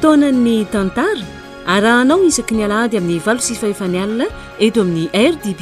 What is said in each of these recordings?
Taonan'ny tantara, arahanao isaky ny alahady amin'ny 8:15 alina eto amin'ny RDB.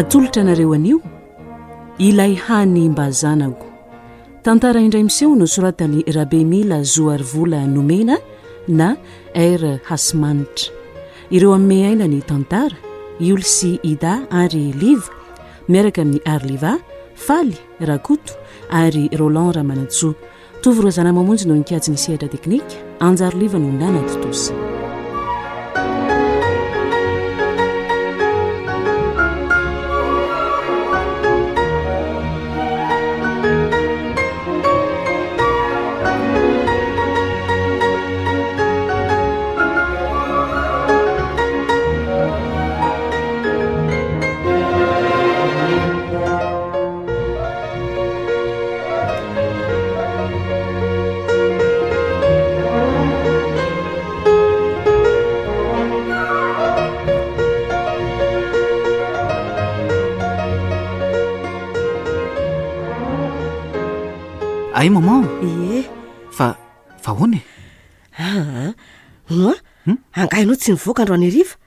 Atolotra anareo anio ilay hany mba zanako. Tantara indray miseho nosoratan'i Rabemila Zoharivola Nomena na R Hasimanitra. Ireo hanome aina ny tantara, Ioly sy Ida ary Liva, miaraka amin'i Arliva, Faly, Rakoto ary Roland Ramanantsoa. Tovo Razanamamonjy no nikajy ny sehatra teknika, Anjary Liva no nanatontosa. Ay maman Ie. Fa fa ahoana e? Aa, hono a, hmm? angaha ianao tsy nivoaka androany hariva?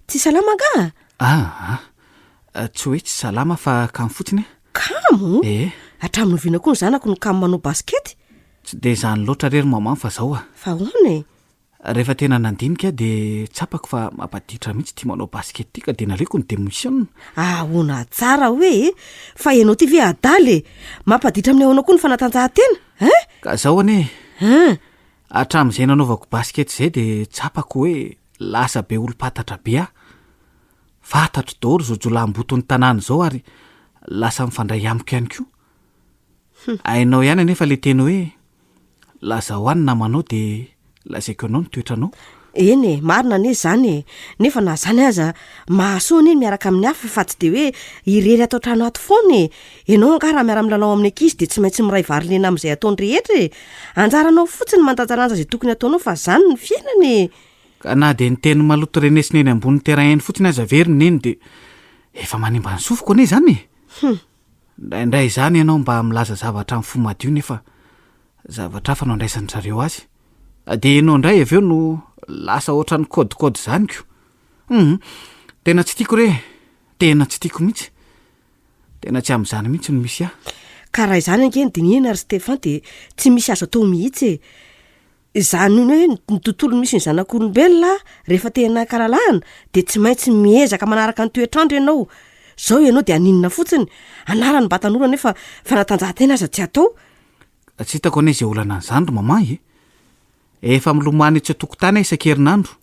Tsy salama angaha? Aa, tsy hoe tsy salama fa kamo fotsiny aho. Kamo? Ee. Hatramin'ny oviana koa ny zanako no kamo manao basikety? Tsy dia izany loatra re ry maman fa zao a. Fa ahoana e? Rehefa tena nandinika aho dia tsapako fa mampaditra mihitsy ity manao basikety ity ka dia naleoko ny demission. Ahoana tsara hoe e? Fa ianao ity ve adala e? Mampaditra amin'ny ahoana koa ny fanatanjahantena? Hein? Ka zao anie e. Hein? Hatramin'izay nanaovako basikety izay dia tsapako hoe lasa be olom-pantatra be aho. Fantatro daholo izao jiolahimboton'ny tanàna izao ary lasa mifandray amiko ihany koa. Hainao ihany anefa ilay teny hoe lazao ahy ny namanao dia lazaiko anao ny toetranao. Eny e, marina anie izany e! Nefa na izany aza, mahasoa anie ny miaraka amin'ny hafa fa tsy dia hoe irery ato an-trano ato foana e! Ianao angaha raha miara-milalao amin'ny ankizy dia tsy maintsy miray vary lena amin'izay ataony rehetra e! Anjaranao fotsiny ny mandanjalanja izay tokony hataonao fa izany ny fiainana e! Ka na dia ny teny maloto renesina eny ambony terrain eny fotsiny aza ve ry neny dia efa manimba ny sofiko anie izany e! Hum. Indraindray izany ianao mba milaza zavatra amin'ny fo madio nefa zavatra hafa no andraisan-dry zareo azy. Dia ianao indray avy eo no lasa ohatran'ny code code izany ko! Hum. Tena tsy tiako re e! Tena tsy tiako mihitsy. Tena tsy amin'izany mihitsy no misy ahy. Ka raha izany ange no dinihina ry Stefan dia tsy misy azo atao mihitsy e! Izany hoe ny tontolo misy ny zanak'olombelona rehefa te hanan-kalalahana dia tsy maintsy miezaka manaraka ny toetr'andro ianao. Izao ianao dia haninona fotsiny? Anarany mba tanora nefa fanatanjahantena aza tsy atao. Tsy hitako anie izay olana an'izany ry maman e! Efa milomano etsy an-tokotany aho isan-kerinandro.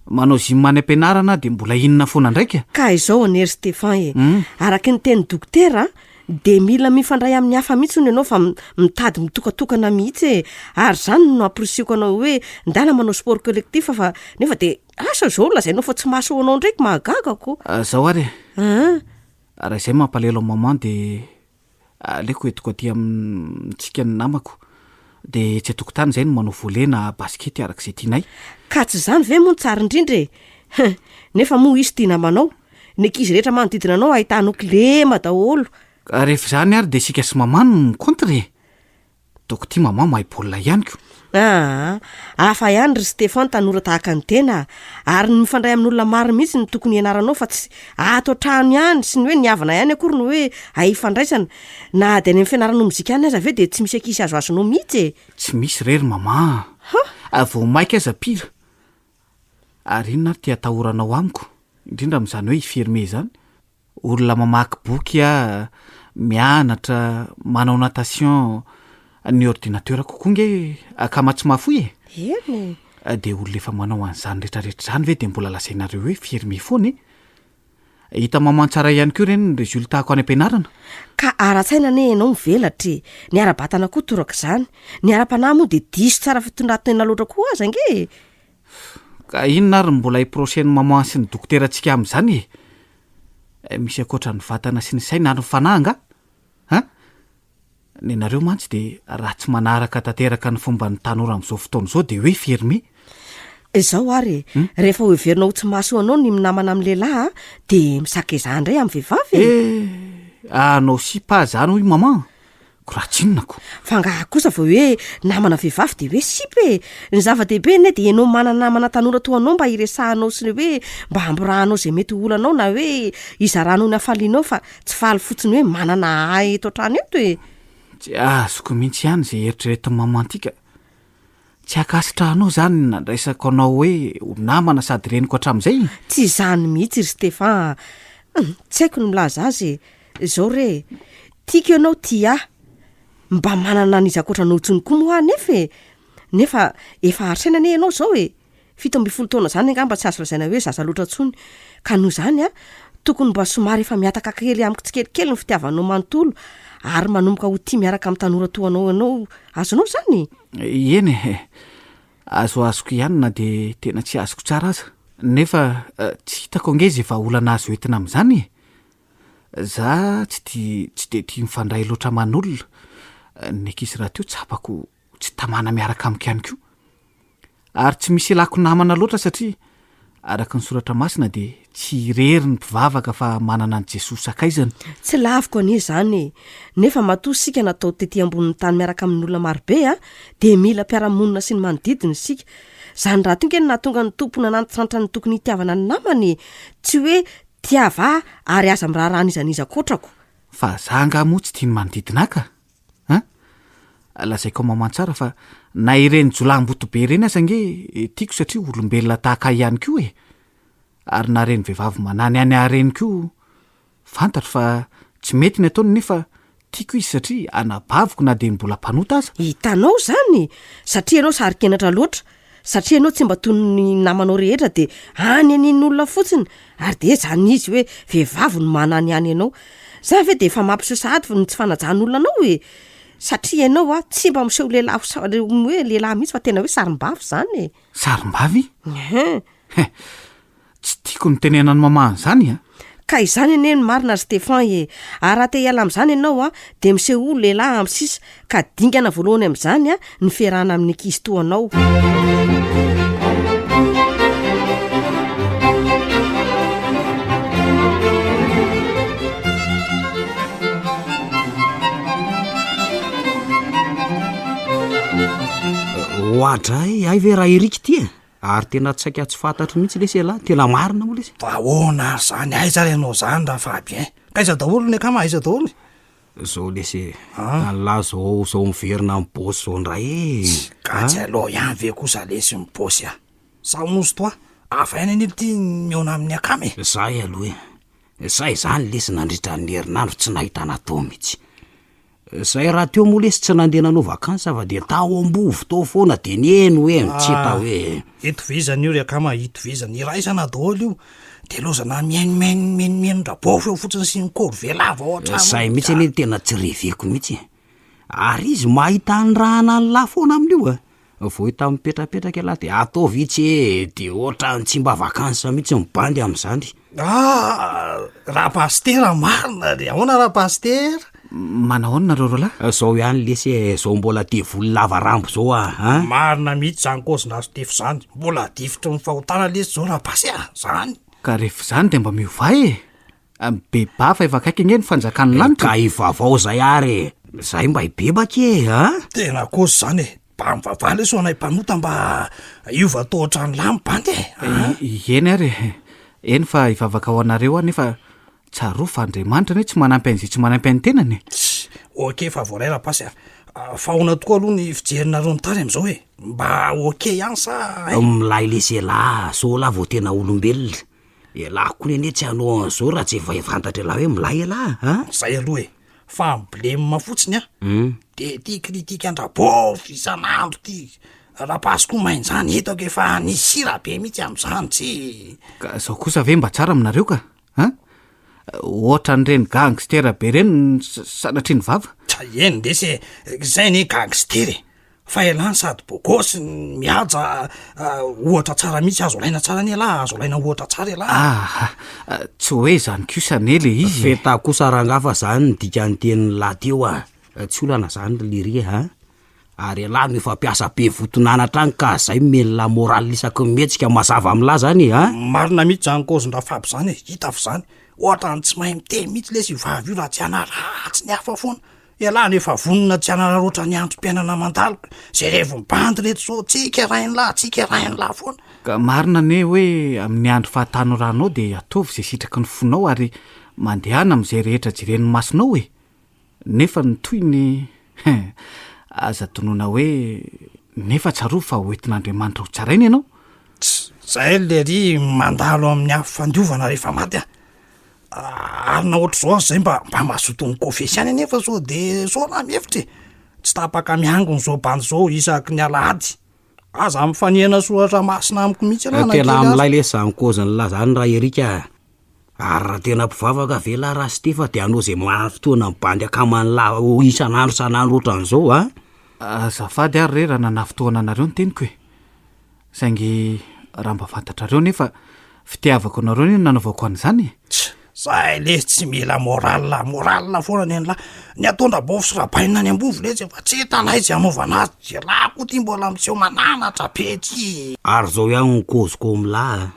Manao gym any am-pianarana aho dia mbola inona foana ndraika? Ka izao anie ry Stefan e! Araky ny tenin'ny dokotera dia mila mifandray amin'ny hafa mihitsy hono ianao fa mitady mitokatokana mihitsy e! Ary izany no namporisihiko anao hoe ndana manao sport collectif fa nefa dia asa izao lazainao fa tsy mahasoa anao ndraiky mahagaga ko! Zao ary e! Aa! Raha izay mampalahelo an'i maman dia Aleoko entiko aty amintsika ny namako dia etsy an-tokotany izay no manao volley na basikety araka izay tianay. Ka tsy izany ve moa no tsara indrindra e! Hum! Nefa moa izy tia namanao? Ny ankizy rehetra manodidina anao ahitanao kilema daholo. Ka rehefa izany ary dia isika sy maman no mi-contre e! Doko ty maman mahay baolina ihany ko. Aa! Hafa ihany ry Stefan tanora tahaka ny tena a! Ary ny mifandray amin'olona maro mihitsy no tokony hianaranao fa tsy ato an-trano ihany sy ny hoe ny havana ihany akory no hoe hay ifandraisana. Na dia any amin'ny fianaranao mozika any aza ve dia tsy misy ankizy azoazonao mihitsy e! Tsy misy re ry maman a! Vao maika aza pire. Ary inona ary ty atahoranao amiko, indrindra amin'izany hoe hi-firmer izany? Olona mamaky boky aho, mianatra, manao natation, ny ordinateur-ko koa nge akama tsy mahafoy e! Eny e! Dia olona efa manao an'izany rehetrarehetra izany ve dia mbola lazainareo hoe fermé foana e? Hita maman tsara ihany koa ireny ny résultat-ko any am-pianarana. Ka ara-tsaina anie ianao mivelatra e! Ny ara-batana koa torak'izany. Ny ara-panahy moa dia diso tsara fitondran-tena loatra koa aza ange e! Ka inona ary no mbola hi-procher-n'i maman sy ny dokoterantsika amin'izany e? Misy ankoatra ny vatana sy ny saina ary ny fanahy angaha? An? Nenareo mantsy dia raha tsy manaraka tanteraka ny fomban'ny tanora amin'izao fotoana izao dia hoe fermé. Izao ary e, rehefa hoheverina ho tsy mahasoa anao ny minamana amin'ny lehilahy a, dia misakaizaha indray amin'ny vehivavy e. Eh, anao sipa zany hoy maman, ko raha tsy inona ko. Fa angaha kosa vao hoe namana vehivavy dia hoe sipa e? Ny zava-dehibe anie dia ianao manana namana tanora toa anao mba hiresahanao sy ny hoe mba hamborahanao izay mety ho olanao na hoe hizaranao ny hafalianao fa Tsy faly fotsiny hoe manana ahy eto an-trano eto e! Tsy azoko mihitsy ihany izay eritreretin'i maman ty ka. Tsy ankasitrahanao izany ny nandraisako anao hoe ho namana sady reniko hatramin'izay? Tsy izany mihitsy ry Stefan a! Tsy haiko ny milaza azy e! Izao re e! Tiako ianao tia ahy. Mba manana an'iza ankoatra anao intsony koa moa aho anefa e! Nefa efa ary saina anie ianao izao e! 17 taona izany angamba tsy azo lazaina hoe zaza loatra intsony. Ka noho izany an, tokony mba somary efa mihataka kely amiko tsikelikely ny fitiavanao manontolo ary manomboka ho tia miaraka amin'ny tanora toa anao ianao. Azonao izany? Eny e, azoazoko ihany na dia tena tsy azoko tsara aza. Nefa tsy hitako ange izay vahaolana azo entina amin'izany e! Za tsy dia tsy dia tia mifandray loatra aman'olona, ny ankizy rahateo tsapako tsy tamana miaraka amiko ihany koa. Ary tsy misy ilako namana loatra satria araka ny soratra masina dia tsy irery ny mpivavaka fa manana an'i Jesoa sakaizany. Tsy laviko anie izany e! Nefa matoa isika natao tety ambonin'ny tany miaraka amin'olona marobe a, dia mila mpiara-monina sy ny manodidina isika. Izany rahateo ange no nahatonga ny Tompo nanantitrantitra ny tokony hitiavana ny namana e! Tsy hoe tiava ahy ary aza miraharaha an'iza n'iza ankoatrako. Fa za angaha moa tsy tia ny manodidina ahy ka? An! Lazaiko maman tsara fa na ireny jiolahimboto be ireny aza ange tiako satria olombelona tahaka ahy ihany koa e! Ary na ireny vehivavy manany any ahy ireny koa fantatro fa tsy mety ny ataony nefa tiako izy satria anabaviko na dia mbola mpanota aza. Hitanao izany? Satria ianao saro-kenatra loatra. Satria ianao tsy mba toy ny namanao rehetra dia any anin'olona fotsiny ary dia zany izy hoe vehivavy no manany any anao. Zany ve dia efa mampiseho sahady ny tsy fanajan'olona anao e? Satria ianao a tsy mba miseho lehilahy ho sa- hoe lehilahy mihitsy fa tena hoe sarim-bavy zany e. Sarim-bavy? Ehe. He! Tsy tiako ny tenenan'i maman an'izany a! Ka izany anie no marina ry Stephan e! Ary raha te hiala amin'izany ianao a, dia misehoa lehilahy amin'ny sisa, ka dingana voalohany amin'izany a, ny fiarahana amin'ny ankizy toa anao. Oadray, hay ve raha Eric ity e? Ary tena tsy saika tsy fantatro mihitsy lesy ialahy, tena marina moa lesy. Fa ahoana ary zany, aiza ary ianao zany ra Fabien? K'aiza daholo ny akama, aiza daholo? Zao lesy e, an'lah zao zao miverina amin'ny boss zao ndray e. Ka tsy aleo ihany ve kosa lesy ny boss a? Sa hozy toi, hafa ihany anie ity mihaona amin'ny akama e. Zay aloha e, zay zany lesy nandritra ny herinandro tsy nahitana atao mihitsy. Zay rahateo moa lesy tsy nandeha nanao vacances fa dia tao Ambovo tao foana dia niheno hoe ny tsy hita hoe. Itovizana io ry akama, itovizana, iraisana daholo io, dia lozana mihaino mihaino mihaino mihaino rabofo eo fotsiny sy ny corvée lava ao an-trano. Zay mihitsy anie no tena tsy reveko mihitsy e! Ary izy mahita anrahana an'lah foana amin'io a! Vao hita mipetrapetraka ialahy dia ataovy itsy e! Dia ohatran'ny tsy mba vacances mihitsy ny bandy amin'izany. Ah! Rapasitera marina re! Ahoana Rapasitera? Manao ahoana nareo roalahy? Zao ihany lesy e, zao mbola devoly lava rambo zao ah an! Marina mihitsy zany kôzina Stefy zany, mbola difotry ny fahotana lesy zao Rapasy a! Zany! Ka rehefa izany dia mba miovà e! Mibebaha fa efa akaiky ange ny fanjakan'ny lanitra e. Ka ivavao zay ary e! Zay mba hibebaka e a! Tena kôzy zany e! Mba mivavaha lesy ho anay mpanota mba hiova toa ohatran'ny lahy ny bandy e! A! Eny ary e! Eny fa hivavaka ho anareo aho nefa tsarovy fa Andriamanitra anie tsy manampy an'izay tsy manampy an'ny tenany e! Tss! Ok fa voaray rapasy a! Fa ahoana tokoa aloha ny fijerinareo ny tany amin'izao e? Mba ok ihany sa hein? Milay lesy elah, sao lah vao tena olombelona. Elah kony anie tsy hanao an'izao raha tsy efa fantatr'elah hoe milay elah a! Zay aloha e! Fa ny blème fotsiny an, de ty critique an-dRabôfy isan'andro ty! Rapasy koa main zany hitako efa nisy sira be mihitsy am'zany tsy. Ka zao kosa ve mba tsara aminareo ka an! Ohatran'ireny gangster be ireny sanatria ny vava. Tsa eny lesy e, zay anie gangster e! Fa ialahy sady beau gosse, mihaja, ohatra tsara mihitsy, azo alaina tsara anie ialahy, azo alaina ohatra tsara ialahy. Aha, tsy hoe izany kosa anie le izy e. Feta kosa rangaha fa zany ny dikan'ny tenin'i lahy teo a! Tsy olana zany ry lery a! Ary ialahy no efa mpiasa be voton'anatra any ka zay omeny la morale isaky ny mihetsika, mazava amin'lah zany e a! Marina mihitsy zany kaozin-dRafaby zany e, hita f'zany, ohatran'ny tsy mahay miteny mihitsy lesy io vavy io raha tsy hanaratsy ny hafa foana. Ialahy no efa vonona tsy hanararaotra ny androm-piainana mandalo, zay revo mibandy reto zao, tsika rain'lah, tsika rain'lah foana. Ka marina anie hoe amin'ny andro fahatanoranao dia ataovy izay sitraky ny fonao ary mandehana amin'izay rehetra jeren'ny masonao e! Nefa ny tohiny hein! Aza tonona hoe nefa tsarovy fa hoentin'Andriamanitra ho tsaraina ianao. Tss, zay lery mandalo amin'ny afo fandiovana rehefa maty a! Ary na ohatr'izao aza zay mba mba mazoto mikôfesy ihany anefa sao de sao raha mihevitra e! Tsy tapaka miangona izao bandy izao isaky ny alahady. Aza mifanena soratra masina amiko mihitsy ianao na Tena kely aza. milay lesy zany kôzin'lah zany ra Eric a! Ary raha tena mpivavaka ve lah ra Stefa de hanao zay maha-fotoana ny bandy akaman'lah isan'andro isan'andro ohatran'izao a? Azafady ary re raha nanafintohana anareo ny teniko e! Saingy raha mba fantatrareo nefa fitiavako anareo anie no nanaovako an'izany e! Tch! Zay lesy tsy mila moral, moral foana ny an'lah. Ny ataon-dRabaofy sy Rabainina any Ambovo lesy efa tsy hitanay izay hanaovana azy. Elah koa ty mbola miseho mananatra be ty. Ary zao ihany ny kôziko amin'lah a!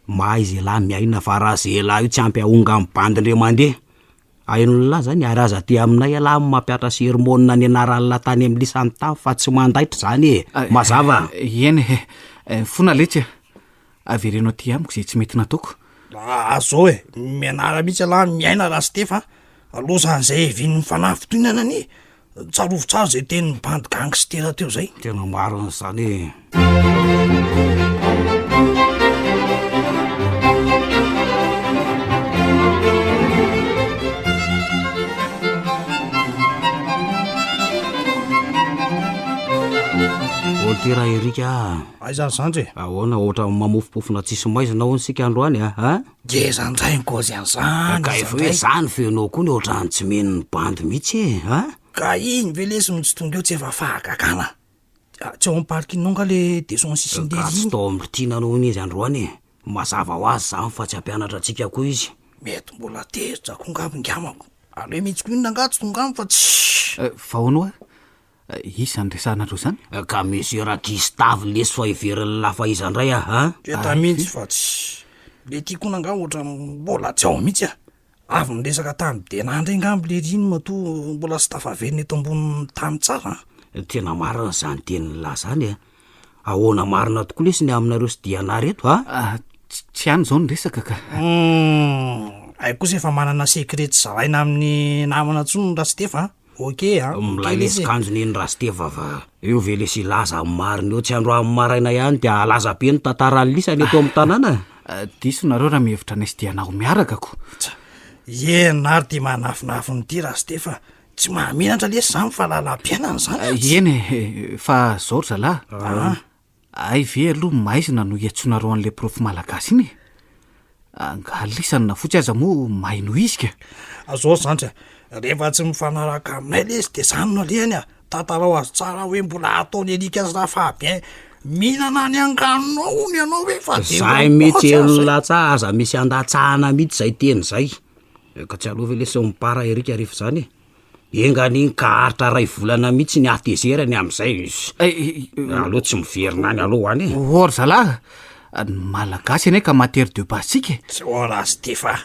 Mahay ze lahy miaina fa raha ze lahy io tsy ampy ahonga amin'ny bandy ndray mandeha. Hain'lah zany ary aza aty aminay ialahy mampiatra sermona ny anaran'lah tany amin'ny lisany tany fa tsy mandaitra zany e! Mazava? Eny e, mifona letsy a! Avereno aty amiko ze tsy mety nataoko. Ah zao e, mianara mihitsy ialahy miaina Rastefa a! Lozan'izay hevian'ny fanafintohinana anie Tsarovy tsara izay tenin'ny bandy gangster teo izay. Tena marina izany e. Voltaire Eric a. Aiza ny zandry e? Ahoana ohatran'ny mamofompofona tsisy maizina hono isika androany a? A? Ngeza ndray ny kôzy an'izany, Ka iza efa hoe ndray? zany fenao koa ny ohatran'ny tsy mino ny bandy mihitsy e, a? Ka iny ve lesy no tsy tonga eo tsy efa fahagagana? Tsy ao amin'ny parking ao nga le descente sisiny Ka lery tsy iny? tao amin'ny tiana anao iny izy androany e, mazava ho azy zany fa tsy hampianatra antsika koa izy. Mety mbola tezitra koa ngamba ingamako, aleo mihitsy koa inona nga tsy tonga aminy fa tsy. Fa hono hoa, Iza no resahanareo zany? Ka Monsieur Ragustave lesy fa heverin'ny lahy fa iza ndray ah a? Hita mihitsy fa tsy le ty koa angaha ohatran'ny mbola tsy ao mihitsy ah! Avy niresaka tamin'i Dena ndray ngamba lery iny matoa mbola tsy tafaverina eto ambonin'ny tany tsara an! Tena marina izany tenin'ny lahy izany a! Ahoana marina tokoa lesy ny aminareo sy Diana reto a? Ah, tsy any izao ny resaka ka. Humm, hay kosa efa manana secret tsy zaraina amin'ny namana intsony Rastefa an! Ok a! Milay lesy kanjo neny Rasteva fa eo ve lesy hilaza ny marina eo tsy androany maraina ihany dia halaza be ny tantaran'ny lisany eto amin'ny tanàna e. Diso nareo raha mihevitra anay sy Diana ho miaraka ko. Tsa! Eny ary ty manafinafina ity Rastefa, tsy mahamenatra lesy zany fa lalam-piainana zany a! Eny e, fa zao ry zalahy a! Hay ve aloha maizina no iantsoanareo an'ilay prof malagasy iny e? Angaha lisany na fotsy aza moa mahay noho izy ka. Zao zandry a, rehefa tsy mifanaraka aminay lesy de zany no alehany a, tantarao azy tsara hoe mbola ataony alika sy Rafabien mihinana ny anganonao hono ianao hoe fa de Zay mihitsy ry latsa, aza misy andatsahana mihitsy zay teny zay, ka tsy aleo ve lesy mipara Eric rehefa izany e? Enga anie ka haharitra ray volana mihitsy ny hatezerany amin'izay. Aleo tsy miverina any aloha any e. Ô ry zalahy, ny Malagasy anie ka matière de base tsika e. Tsy ô Rastefa,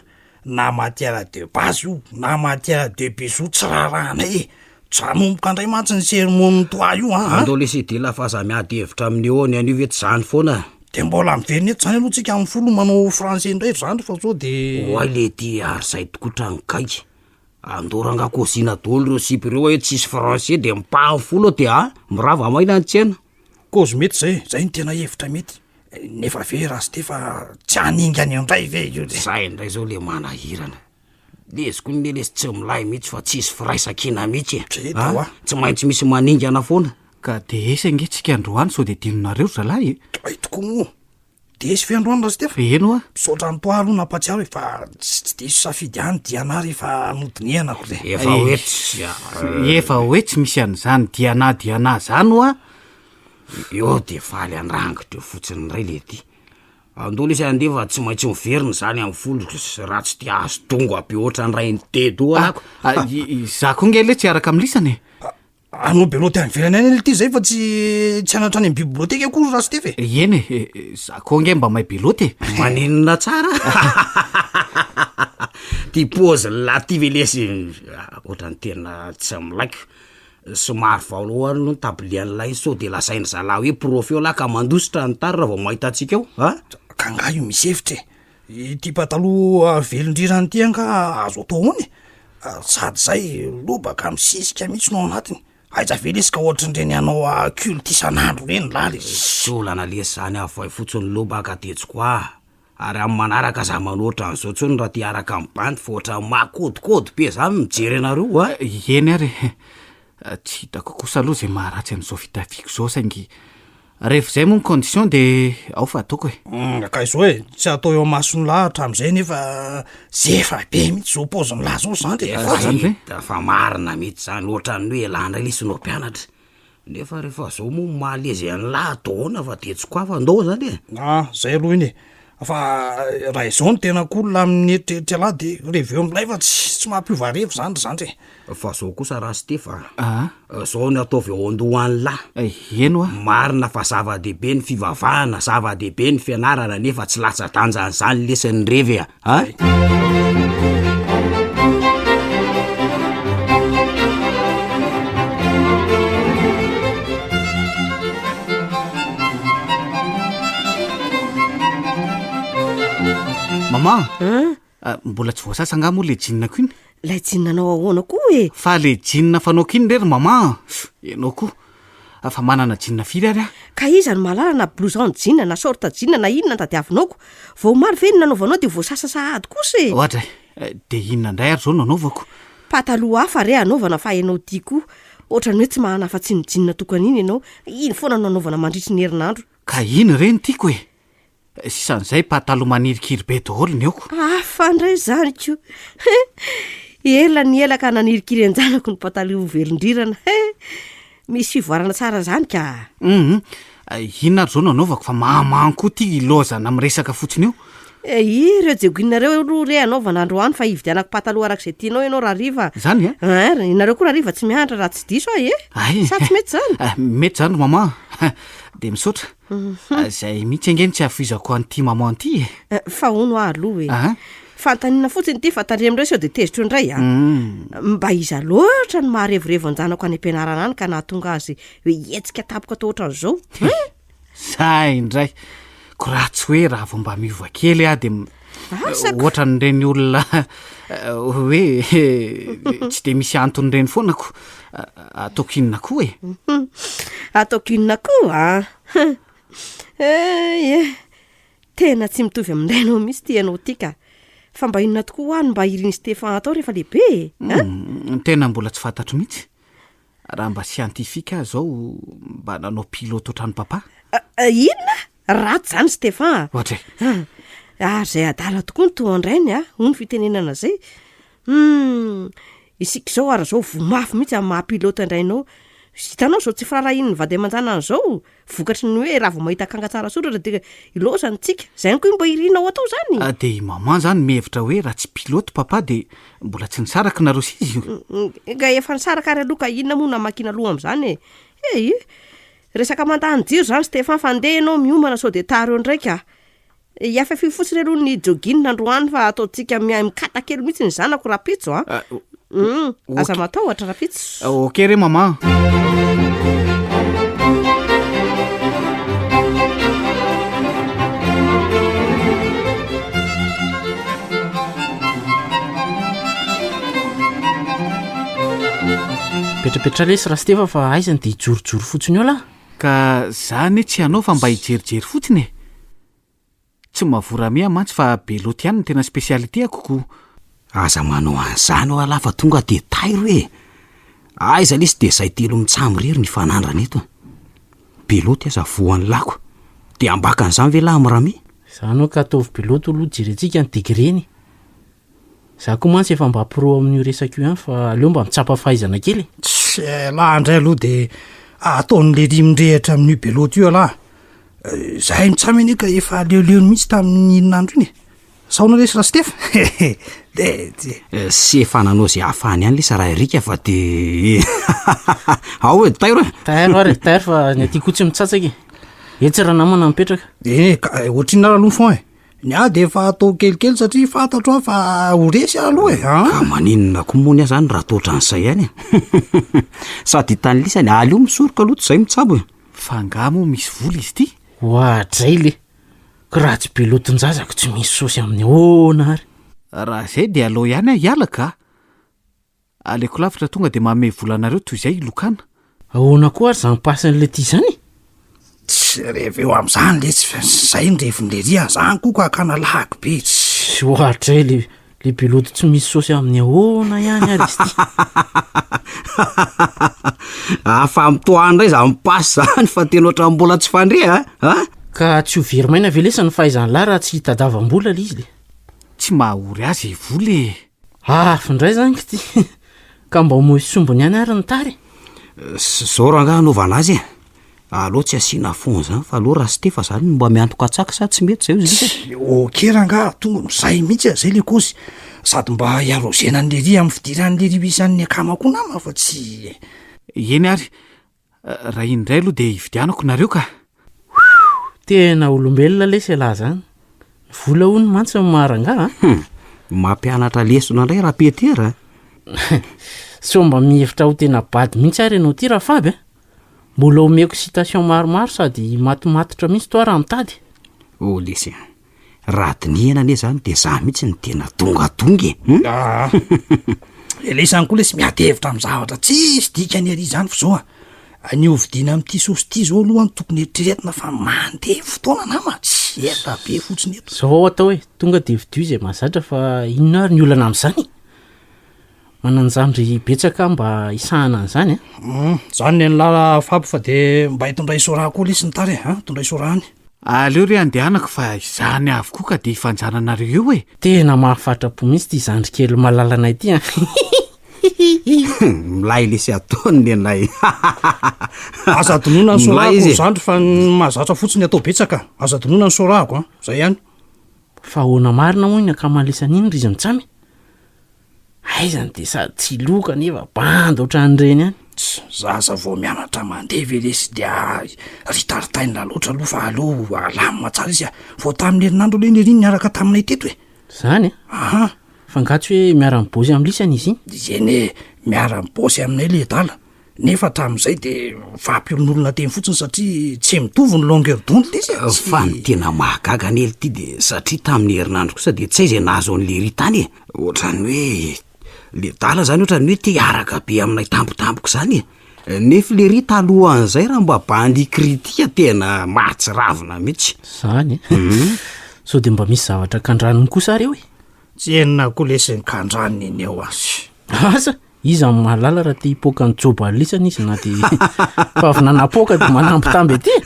na matière de base io na matière de bisou tsy raharahanay e. Tsy hanomboka indray mantsy ny sermon-n'ny toit io an. Andao lesy dila fa aza miady hevitra amin'ny eo ny anio ve tsy zany foana. De mbola miverina eto zany aloha tsika amin'ny folo manao français indray ry zandry fa sao de. Oay leity ary zay tokoa trano gaigy. Andao rangah kôzina dôly reo sipa ireo hoe tsisy français de mipahany folo de a mirava maina ny tsena. Kôzy mety zay e, zay no tena hevitra mety, nefa ve Rastefa tsy haningana eo ndray ve io de. Zay ndray zao le manahirana, lezy koa ne lesy tsy milay mihitsy fa tsisy firaisankina mihitsy e, Tsy hita hoa. tsy maintsy misy maningana foana. Ka DS ange tsika androany sao dia adinonareo ry zalahy e! Hay tokoa moa! DS ve androany Rastefa? Eny hoa! Misaotra an'i Toi aloha nampatsiaro e, fa tsy diso safidy ihany Diana rehefa nodinihana ko zay. Efa hoe tsy Efa hoe tsy misy an'izany Diana Diana zany hoa! Eo dia faly handrangitra eo fotsiny indray le ty. Andoha lesy andeha fa tsy maintsy miverina izany amin'ny foloko raha tsy te hahazo dongo be ohatran'ny rain'i Dedo alako. Ah, izaho koa nge le tsy hiaraka amin'ny lisany e. Hanao belote any ivelany any ity zay fa tsy tsy hanatra any amin'ny biblioteka akory Rastefy e. Eny e, izaho koa nge mba mahay belote e. Maninona tsara? Ty paozin'lah ty ve lesy ohatran'ny tena tsy milaiko. Somary vao aloha ny tablier an'ilay sao de lazain'ny zalahy hoe prof eo lah ka mandositra ny tary raha vao mahita antsika eo a! Ka nga io misy hevitra e! Ity pataloha velon-drirana ity angaha azo atao ahoana e? Sady zay lobaka misisika mihitsy no ao anatiny, aiza ve lesy ka ohatran'ireny hanao culte isan'andro ireny lahy le. Tsy olana lesy zany avoay fotsiny lobaka de tsy quoi! Ary amin'ny manaraka aza manao ohatran'izao intsony raha te hiaraka amin'ny bandy fa ohatran'ny mahakodikody be zany mijery anareo a! Eny ary e! Tsy hitako kosa aloha izay maharatsy an'izao fitafiako izao saingy rehefa izay moa ny condition de ao fa ataoko e! Ka izao e, tsy atao eo imason'ny lahy hatramin'izay nefa zefa be mihitsy izao paozin'ny lahy izao zandry e! Efa Zany ve? hita fa marina mihitsy zany, ohatran'ny hoe elah indray lesy no mpianatra. Nefa rehefa zao moa maha lezy an'lah atao ahoana fa de tsy koafa ndao zany e! Ah, zay aloha iny e! Fa raha izao no tena cool amin'ny eritreritr'ialahy de reveo milay fa tsy tsy mampiova revy zany ry zandry e! Fa zao kosa Rastefa a, ah. Zao no ataovy ao an-dohan'lah. Eny hoa. Marina fa zava-dehibe ny fivavahana, zava-dehibe ny fianarana nefa tsy latsa-danjan'izany lesy ny revy a! A! Maman! Hein? Ah, mbola tsy voasasa angaha moa le jean-ko iny? Ilay jean-nao ahoana koa e? Fa le jean fanaoko iny re ry maman a! Ianao koa. Fa manana jean firy ary aho? Ka iza no mahalala na blouson jean na short jean na inona no tadiavinao ko? Vao omaly ve ny nanaovanao dia voasasa sahady kosa e! Oadray, dia inona indray ary izao no anaovako? Pataloha hafa re anaovana fa ianao ity koa ohatran'ny hoe tsy manana afa-tsy iny jean tokana iny ianao, iny foana no anaovana mandritry ny herinandro. Ka iny re no tiako e! Sisan'izay pataloha manirikiry be daholo ny aoko. Hafa indray izany ko! He! Ela ny ela ka nanirikiry an-janako ny pataloha velon-drirana. He! Misy fivoarana tsara izany ka! Hum! Inona ary izao no anaovako fa mahamamo koa ity ilaozana miresaka fotsiny io. Eh, ireo jegoinareo aloha re anaovana androany fa hividianako pataloha araka izay tianao ianao rahariva. Izany e? Ein, ianareo koa rahariva tsy mianatra raha tsy diso aho e! Ay! Sa tsy mety izany? Mety izany ry maman. Dia misaotra. Izay mihitsy ange no tsy hahafoizako an'ity maman ity e. Eh, fa hono aho aloha e. Aha. Fanontaniana fotsiny ity fa tandremo indray sao dia tezitra eo indray a. Mba iza loatra no maharevorevo an-janako any am-pianarana any ka nahatonga azy hoe hihetsika tampoka toa ohatran'izao? Hein? Zay indray. Ko raha tsy hoe raha vao mba miova kely aho dia m- Asako. ohatran'ireny olona hoe tsy dia misy antony ireny foana ko. Ataoko inona koa e? Ataoko inona koa an? Eh, eh, tena tsy mitovy amin'ny rainao mihitsy ity ianao ity ka. Fa mba inona tokoa hoa no mba irin'i Stefan atao rehefa lehibe e? Hein? Tena mbola tsy fantatro mihitsy. Raha mba siantifika aho izao, mba nanao pilote ohatran'i papa. Inona? Ratsy izany Stefan a! Ohatra e! Ary izay adala tokoa no toa an-drainy a, hoy ny fitenenana izay. Humm! Isika izao ary izao voa mafy mihitsy amin'ny maha pilote an-drainao. Hitanao izao tsy firaharahian'ny vady aman-janany izao, vokatry ny hoe raha vao mahita akanga tsara soratra dia ilaozany tsika. Izay ihany koa mba irinao atao izany? Ah, dia i maman izany mihevitra hoe raha tsy pilote papa dia mbola tsy nisaraka nareo sy izy? Nga efa nisaraka ary aloha ka inona moa no namakiana loha amin'izany e? Hey! Resaka mandany jiro izany Stefan fa ndeha ianao miomana sao dia tara eo indray ka. Hiafafio fotsiny aloha ny jogging androany fa ataontsika miha mikata kely mihitsy ny zanako rahampitso a. Ah, Hum, aza ok. matahotra rahampitso. Ok re maman. Petrapetra lesy Rastefa fa aiza ny dia hijorojoro fotsiny eo lah. Ka za anie tsy hanao fa mba hijerijery fotsiny e! Tsy mavoramea mantsy fa belote ihany no tena spécialité-ako ko. Aza manao an'izany ho'a lahy fa tonga dia tairo e! Aiza lesy dia zay telo mitsam irery no hifanandrana eto a! beloty aza voan'ny lako. Dia ambakan'izany ve lahy amin'ny rami? Izany hoe ka ataovy beloty aloha jerentsika ny degré-ny. Za koa mantsy efa mba pro amin'io resaka io ihany fa aleo mba mitsapa fahaizana kely e. Tss, elah indray aloha de ataon'i lery mirehitra amin'io beloty io elah. Zahay mitsamy anie ka efa leoleony mihitsy tamin'ny herinandro iny e. Saona lesy Rastefa? De ty. Sy efa nanao izay ahafahany ihany lesy raha Eric fa de ao e, tairo e. Tairo ary e, tairo fa ny aty koa tsy mitsatsaka e. Etsy ranamana mipetraka. Eny e, ka ohatrinona ary aloha ny fond e? Ny ahy dia efa atao kelikely satria fantatro aho fa ho resy aho aloha e, an! Ka maninona koa moa ny ahy zany raha toa ohatran'izay ihany e? Sady hitan'ny lisany, aleo misoroka aloha toy izay mitsabo e! Fa angaha moa misy vola izy ity? Oadray le! Ko raha tsy be loton-jaza ko tsy misy saosy amin'ny ahoana ary? Raha izay dia aleo ihany aho hiala ka! Aleoko lavitra tonga dia manome vola anareo toy izay hilokana. Ahoana koa ary izany pasin'ilay ty izany e? Tsy reveo amin'izany letsy fa zay ny reviny lery a, zany koa ka hakana lahako be. Tsy ohatray le le beloty tsy misy saosy amin'ny ahoana ihany ary izy ity. Afa mitohana indray zany pasy zany fa tena ohatran'ny mbola tsy fandre a! A? Ka tsy ho very maina ve lesy ny fahaizan'lah raha tsy hitadavam-bola le izy le? Tsy mahaory azy e vola e! Afo indray zany k'ty. Ka mba omoy sombiny ihany ary ny tara e. Zao rangaha anaovana azy e. Aleo tsy asiana fond zany fa aleo Rastefa zany no mba miantoka tsaka sa tsy mety zay ozy Lisa e? Ok rangaha, tonga zay mihitsy e, zay le kôzy. Sady mba hiarozena an'i lery amin'ny fidiran'i lery ho isan'ny akama koa nama fa tsy. Eny ary, Raha iny indray aloha dia hividianako nareo ka! Tena olombelona lesy elah zany. Ny vola hono mantsy no maha rangaha a! Hum! Mampianatra lesona indray Rapetera a! Sao mba mihevitra ho tena bado mihitsy ary ianao ity Rafaby a! Mbola omeko citation maromaro sady matomatotra mihitsy toa raha mitady. Oh lesy a! Raha dinihana anie zany de za mihitsy no tena dongadonga e! Hum! Aa! Elesany koa lesy miady hevitra amin'ny zavatra tsisy dikany ery izany fa zao a! Ny ho vidiana amin'ity saosy ity zao aloha no tokony eritreretina fa mandeha fotoana nama, tsy ela be fotsiny eto. Zao atao e, tonga de vidio izay mahazatra fa inona ary ny olana amin'izany e? Manan-jandry betsaka aho mba hisahana an'izany a! Hum, zany ny an'lah Faby fa de mba hitondray soraha koa lesy ny tara e, an, tondray soraha any. Aleo re andehanako fa izany avokoa ka de hifanjananareo eo e! Tena mahafatra-po mihitsy ity zandry kely malalanay ity an! Milay lesy ataony nenay. Aza adinoina ny Milay sorahako izy e. zandry fa ny mahazatra fotsiny atao betsaka, aza adinoina ny sorahako an, zay ihany. Fa ahoana marina moa iny akamalesana iny ry izy mitsamy e? Aiza ny dia sady tsy loka nefa bandy ohatran'ireny ihany. Tss, zaza vao mianatra mandeha ve lesy dia ritaritaina loatra aloha fa aleo alamina tsara izy a! Vao tamin'ny herinandro aloha iny ery niaraka taminay teto e! Zany e? Aha! Fa nga tsy hoe miara-mibôsy amin'ny lisany izy iny? Eny e, miara-mibôsy aminay le adala, nefa hatramin'izay de fampiolonolona teny fotsiny satria tsy mitovy ny longueur d'onde lesy e! Fa ny tena mahagaga anie ity de satria tamin'ny herinandro kosa de tsy hay izay nahazo an'i Lery tany e! Ohatran'ny hoe le dala zany ohatran'ny hoe te hiaraka be aminay tampotampoka zany e! Nefa lery talohan'izay raha mba bandy kritika tena mahatsiravina mihitsy. Zany e? Sao de mba misy zavatra kandraniny kosa ary eo e? Tsy henona koa lesy ny kandraniny iny eo a! Asa, iza no mahalala raha te hipoaka an'i Joba alisany izy na de fa avy nanapoaka de manambitamby aty e!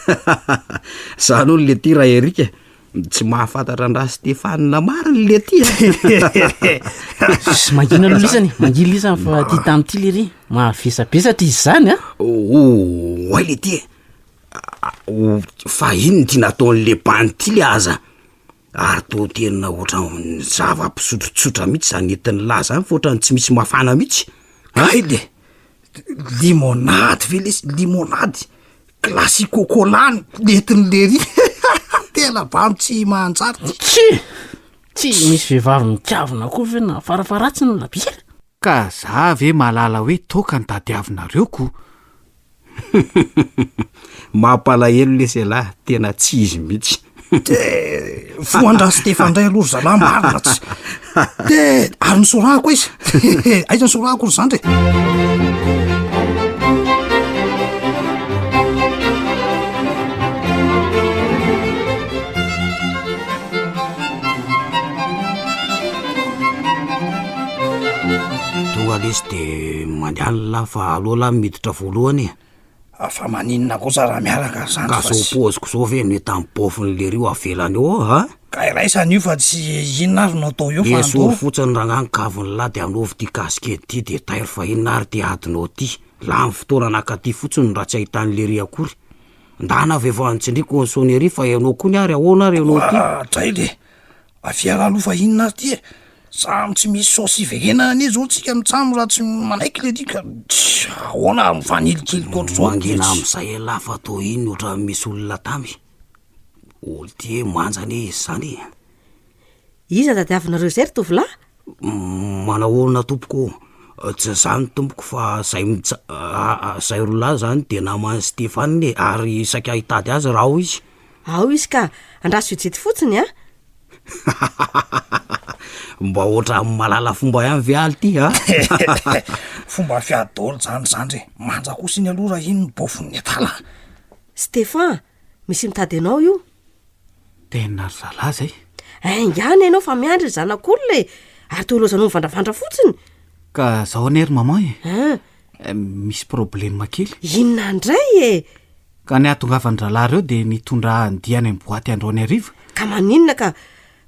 Zany hono le ty raha Eric e! Tsy mahafantatra an-dra Stéphane marina le ty a! Sss, mangina aloha lisany, mangina lisany fa ty tany ty lery mahavesabesatra izy zany a! Oay le ty e! Fa inona ty nataon'le bandy ty le aza? Ary toa tena ohatran'ny zava-pisotro tsotra mihitsy zany entin'lah zany fa ohatran'ny tsy misy mafana mihitsy. Hay le! Limonady ve lesy, limonady? Classico cola no nentin'i lery tena bandy tsy manjary ty. Tsia! Tsy misy vehivavy mikavina koa ve na farafaharatsiny ny labiera? Ka za ve mahalala hoe toaka no tadiavinareo ko? Mampalahelo lesy elah, tena tsy izy mihitsy. De voan-dra Stefan ndray aloha ry zalahy marina tsy de ary ny sorahako aiza? Aiza ny sorahako ry zandry e? Tonga lesy de mandeha lah fa aleo lah miditra voalohany e. Fa maninona kosa raha miaraka ry zandry Ka fa zao tsy. paoziko zao ve no hitan'ny paofin'i lery io avelany eo a? Ka iraisana io fa tsy inona ary no atao eo fa Esory andao. fotsiny rangahy ny kavin'lah de anaovy ty casquette ty de tairo fa inona ary ty adinao ty? Lany fotoana nakaty fotsiny raha tsy ahitan'i lery akory. Ndana ve efa notsindriko ny sonnerie fa ianao kony ary ahoana ary ianao ty? Oadray le! Avia aloha fa inona ary ty e? Samy tsy misy saosy hiverenana anie zao tsika mitsam raha tsy manaiky le ty ka tsia ahoana ary mifanilikilika ohatr'izao Mangina amizay elah fa toa iny ohatran'ny misy olona tamy. Olo ty e manja anie izy zany e. Iza tadiavinareo izay ry tovolahy? Manahoana tompoko ô, tsy zany tompoko fa zay mitsa- zay roa lahy zany de naman'i Stéphane e, ary saika hitady azy raha ao izy. Ao izy ka, andraso hijety fotsiny a! Mba ohatran'ny mahalala fomba ihany ve aly ty a? Fomba fiady daholo zany zandry e, manja kosa iny aloha raha iny ny baofin'ny adala. Stéphane, misy mitady anao io. Tena ry zalahy zay. Haingana ianao fa miandry ny zanak'olona e! Ary toa ilaozanao mivandravandra fotsiny. Ka zao anie ry maman e! An! Misy problème kely. Inona indray e? Ka ny hahatongavan-drahalahy ireo dia nitondra ahy handeha any amin'ny boaty androany hariva. Ka maninona ka?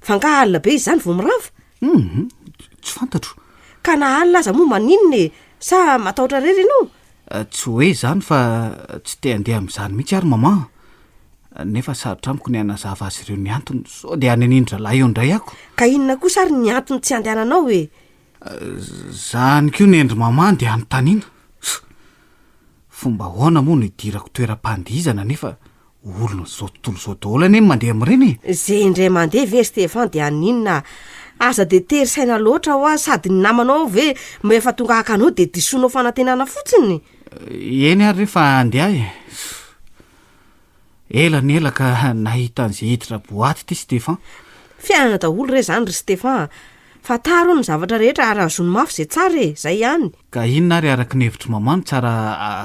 Fa angaha alina be izy izany vao mirava? Hum, tsy fantatro. Ka na alina aza moa maninona e? Sa matahotra irery ianao? Tsy hoe izany fa tsy te handeha amin'izany mihitsy aho ry maman a! Nefa sarotra amiko ny hanazava azy ireo ny antony, sao dia hanenindra lahy eo indray ako. Ka inona kosa ary ny antony tsy handehananao e? Zany koa ny endry maman dia anontaniana. Fomba ahoana moa no hidirako toeram-pandihizana nefa olon'izao tontolo izao daholo anie ny mandeha amin'ireny e? Ze indray mandeha ve ry Stefan dia haninona? Aza dia tery saina loatra hoa, sady ny namanao ve efa tonga haka anao dia disoinao fanantenana fotsiny? Eny ary re fa handeha e. Ela ny ela ka nahita an'izay hiditra boaty ity Stefan. Fiainana daholo re zany ry Stefan a! Fantaro ny zavatra rehetra ary azony mafy izay tsara e! Zay ihany. Ka inona ary araka ny hevitr'i maman no tsara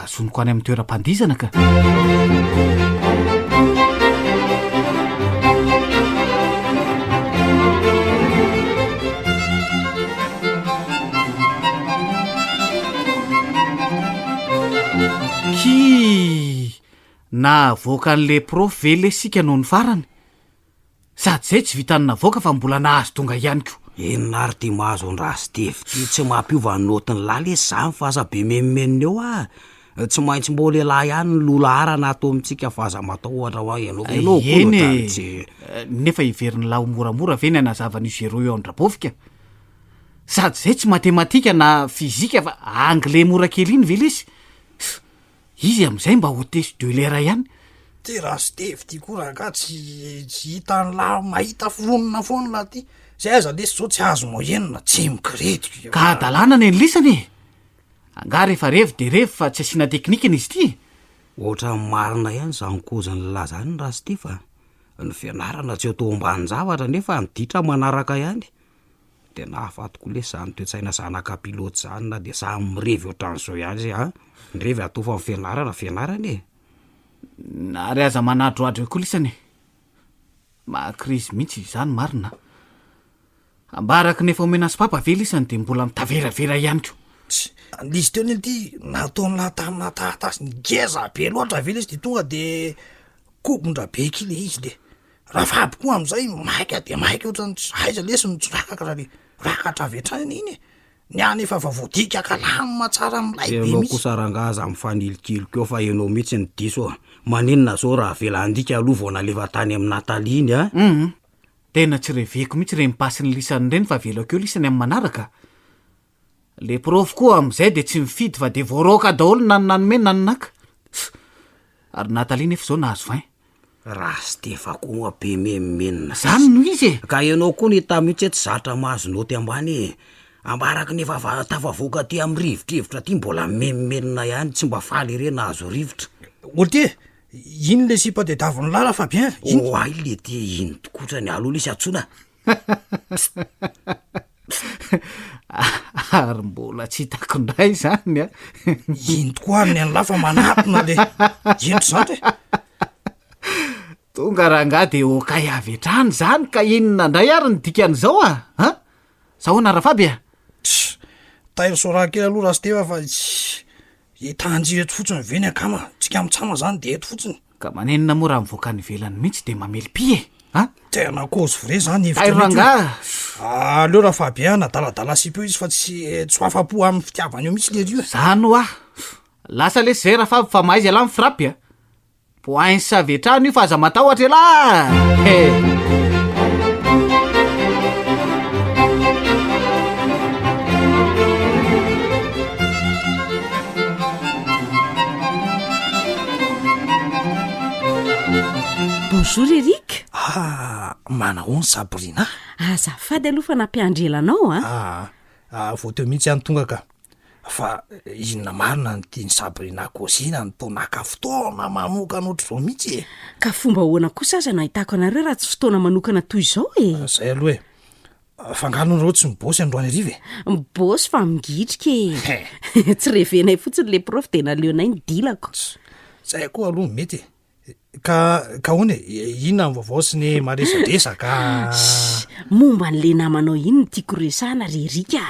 azoniko any amin'ny toeram-pandihizana ka? Kii! Nahavoaka an'le prof ve lesy isika nony farany? Sady zay tsy vitan'ny navoaka fa mbola nahazo tonga ihany ko. Inona ary ty mahazo an-dRastevy ty, tsy mampiova ny naotin'ny lahy lesy zany fa aza be menomenona eo ah! Tsy maintsy mbô lehilahy ihany no loha laharana ato amintsika fa aza matahotra hoa ianao fa ianao koa Eny ohatrany e! tsy. Nefa heverin'ny lahy ho moramora ve ny hanazava an'io zéro io an-dRabofika? Sady zay tsy matematika na fizika fa anglais mora kely iny ve lesy? Izy amin'izay mba hotesse de l'air ihany. Ty Rastevy ty koa rangaha tsy tsy hitan'lah mahita foronina foana lah ty, zay aza lesy zao tsy azo moyenne, tsy mikiretika. Ka hadalana ny an'lisany e! Angaha rehefa revy de revy fa tsy asiana teknikany izy ity e! Ohatran'ny marina ihany zany kozin'lah zany Rastevy a! Ny fianarana tsy atao ambanin-javatra nefa ny ditra manaraka ihany. Tena hafa tokoa lesy zany toe-tsaina zanaka pilote zany na de samy mirevy ohatran'izao ihany zay an! Ny revy atao fa ny fianarana fianarana e! Ary aza manadrohadro eo koa lisany e! Maha krizy mihitsy izany marina a! Ambaraky ny efa omena sopapa ve lisany de mbola mitaveravera ihany ko! Tsia, lizy teo anie ty nataon'lah tamina taratasy ngeza be loatra ve lesy de tonga de kobondra be ki le izy le! Rafaby koa am'zay maika de maika ohatran'ny tsy aiza lesy no tsy rakaka raha le rakatra avy hatrany anie iny e! Ny any efa efa voadika kalamina tsara milay be Ianao mihitsy. kosa rangaha aza mifanilikilika eo fa ianao mihitsy no diso a! Maninona zao raha avela handika aloha vao nalefa tany amin'i Nathalie iny a? Hum! Tena tsy reveko mihitsy ireny pasin'ny lisany ireny fa avelako eo lisany amin'ny manaraka. Le prof koa amin'izay de tsy mifidy fa de voaroaka daholo na ny nanome na ny naka. Ary Nathalie nefa izao nahazo 20. Rastefa koa moa be menomenona. Zany no izy e! Ka ianao koa ny hita mihitsy hoe tsy zatra mahazo naoty ambany e! Ambaraky ny efa va- tafavoaka aty amin'ny rivotrivotra aty mbola mimenomenona ihany, tsy mba faly ery nahazo rivotra. Oty e! Iny le sipa tediavin'i Lala Fabien, iny. Oay letia iny tokotrany, aleo lesy antsoina. Ary mbola tsy hitako indray izany a. Iny tokoa ary ny an'lah fa manatona le. Hendry zandry e. Tonga rangahy de okay avy hatrany izany ka inona indray ary ny dikan'izao a? An? Zahoana Rafaby a? Tss, tairo soraha kely aloha Rasteva fa tss. Hitanjira eto fotsiny ve ny akama? Tsika mitsama zany de eto fotsiny. Ka maninona moa raha mivoaka any ivelany mihitsy de mamely py e? A? Tena cause vrai zany hevitra Hay mihitsy io. rangaha! Aleo Rafabien adaladala sipa eo izy fa tsy tsy ho afa-po amin'ny fitiavana eo mihitsy lery io e. Zany hoa! Lasa lesy zay Rafaby fa mahaiza ialahy mi-frappe a! Poince avy hatrany io fa aza matahotra elah e! Bonjour Eric. Ah, manahoana Sabrina? Azafady aloha fa nampiandry ela anao a. Ah, ah, vao teo mihitsy aho no tonga ka. Fa inona marina no tian'i Sabrina kôzina no toa naka fotoana manokana ohatr'izao mihitsy e? Ka fomba ahoana kosa aza no ahitako anareo raha tsy fotoana manokana toy izao e? Zay aloha e. Fa angaha aloha nareo tsy mibôsy androany hariva e? Mibôsy fa mingitrika e. Tsy revenay fotsiny le prof dia naleonay ny dilako. Zay koa aloha mety e. Ka ka ahoana e? Inona ny vaovao sy ny maresadresaka? Shh! Momba an'le namanao iny no tiako resahana ry Eric a!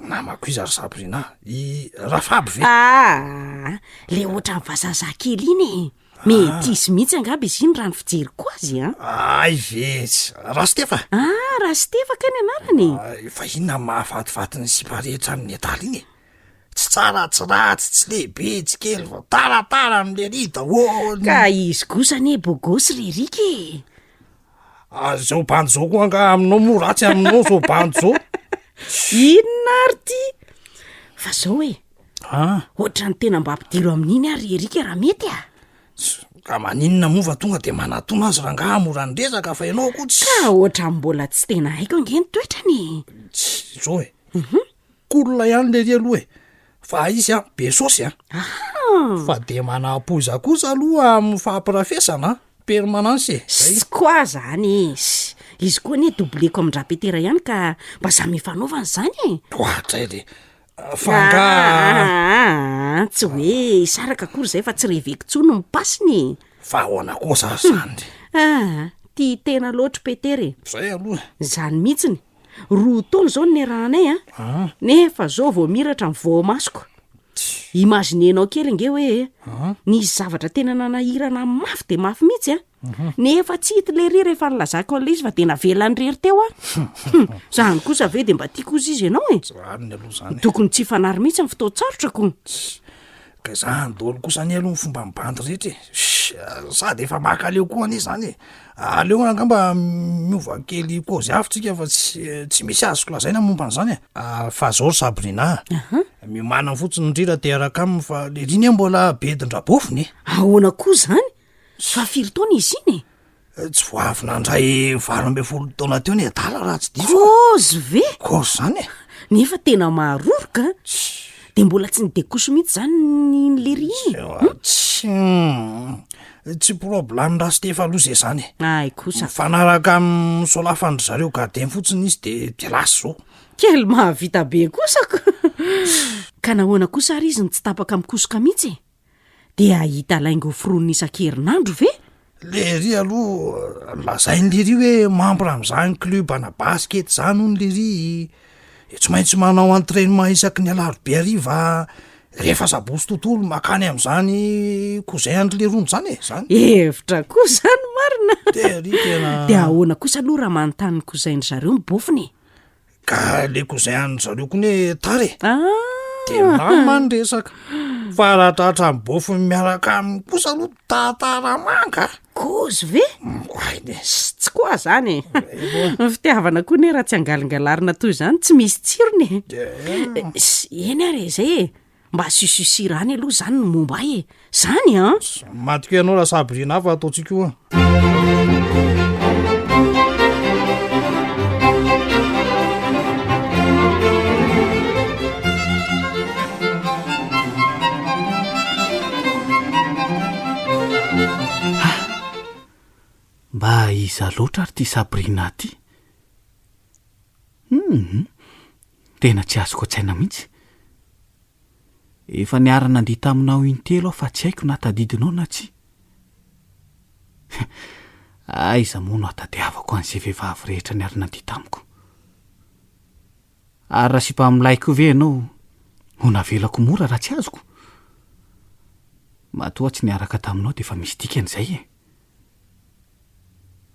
Namako iza ry Sabrina? I Rafaby ve? Aa! Le ohatran'ny vazahazaha kely iny e! Metisy mihitsy angamba izy iny raha ny fijeriko azy an! Hay ve! Rastefa? Ah! Rastefa kay ny anarany e! Fa inona no mahafatifaty ny sipa rehetra amin'ny adala iny e? Tsy tsara, tsy ratsy, tsy lehibe, tsy kely fa taratara amin'lery daholo. Ka izy kosa anie beau gosse ry Eric e! Ah, zao bandy zao koa angaha aminao moa ratsy aminao zao bandy zao? Inona ary ty? Fa zao e, Ah, ohatran'ny tena mba ampidiro amin'iny ary ry Eric raha mety a! Ka maninona moa fa tonga de manatona azy rangaha mora ny resaka fa ianao koa tsy. Ka ohatran'ny mbola tsy tena haiko ange ny toetrany e! Tsy zao e. Cool ihany lery aloha e! Fa izy an, be saosy an! Fa de manampoiza kosa aloha amin'ny fampirafesana an! Permanence e! Zay. Sy quoi zany e! Sy izy koa anie doubleko amin-dRapetera ihany ka mba samy ifanaovana izany e! Oadray re! Fa angaha. Aa tsy hoe hisaraka akory izay fa tsy reveko intsony ny pasiny e! Fa ahoana kosa ary izany re? Aa tia tena loatra i Petera e! Zay aloha e! Izany mihitsiny! Roa taona izao no niarahanay an, nefa zao vao miratra ny voamasoko. Imaginenao kely ange hoe nisy zavatra tena nanahirana ahy mafy dia mafy mihitsy an, nefa tsy hita lery rehefa nilazako an'ilay izy fa dia navelany irery teo aho. Zany kosa ve dia mba tiako hozy izy ianao e? Rariny aloha izany e. Tokony tsy hifanary mihitsy ny fotoan-tsarotra ko. Ka izany daholo kosa anie aloha ny fomba ny bandy rehetra e! Sady efa mankaleo koa anie izany e! Aleo angamba miova kely kôzy hafa tsika fa tsy tsy misy azoko lazaina momba an'izany e! Fa zao ry Sabrina a! Miomàna fotsiny ndry raha te hiaraka aminy fa lery anie mbola bedin-drabofony e! Ahoana koa izany? Fa firy taona izy iny e? Tsy vao avy nandray 18 taona teo ny adala raha tsy diso. Kôzy ve? Kôzy zany e. Nefa tena maharoroka an. De mbola tsy nidekoso mihitsy zany iny lery iny e. Tsy tsy problème Rastefa aloha zay zany e. Ay kosa. Mifanaraka amin'ny solafan-dry zareo gardien fotsiny izy de de lasa zao. Kely mahavita be kosa ko. Ka nahoana kosa ary izy no tsy tapaka mikosoka mihitsy e? Dia hahita lainga ho foronina isan-kerinandro ve? Lery aloha, lazain'i Lery hoe membre amin'izany club ana basket izany hono Lery, de tsy maintsy manao entrainement isaky ny alarobia hariva rehefa sabotsy tontolo makany amin'izany cousin an-dry Lerony izany e, zany. Hevitra koa izany marina. Tery tena. Dia ahoana kosa aloha raha manontany ny cousin-dry zareo ny bofiny e? Ka le cousin an-dry zareo koa ne tara e. Ah! De milamina ny resaka. Fa raha tratra ny bofiny miaraka aminy kosa aloha tantara manga. Kozy ve? Oay Tsy koa zany e. Ny fitiavana koa ne raha tsy angalingalarina toy izany tsy misy tsirony e. Eny ary e, zay e. Mba sususira any aloha zany ny momba ahy e! Zany an! Matoky anao ra Sabrina fa ataontsika io an! Mba iza loatra ary ity Sabrina ity? Hum! Tena tsy azoko an-tsaina mihitsy. Efa niara-nandihy taminao intelo aho fa tsy haiko na tadidinao na tsia. Aiza moa no hatadiavako an'izay vehivavy rehetra niara-nandihy tamiko? Ary raha sipa milay koa ve ianao ho navelako mora raha tsy azoko? Matoa tsy niaraka taminao dia efa misy dikany izay e!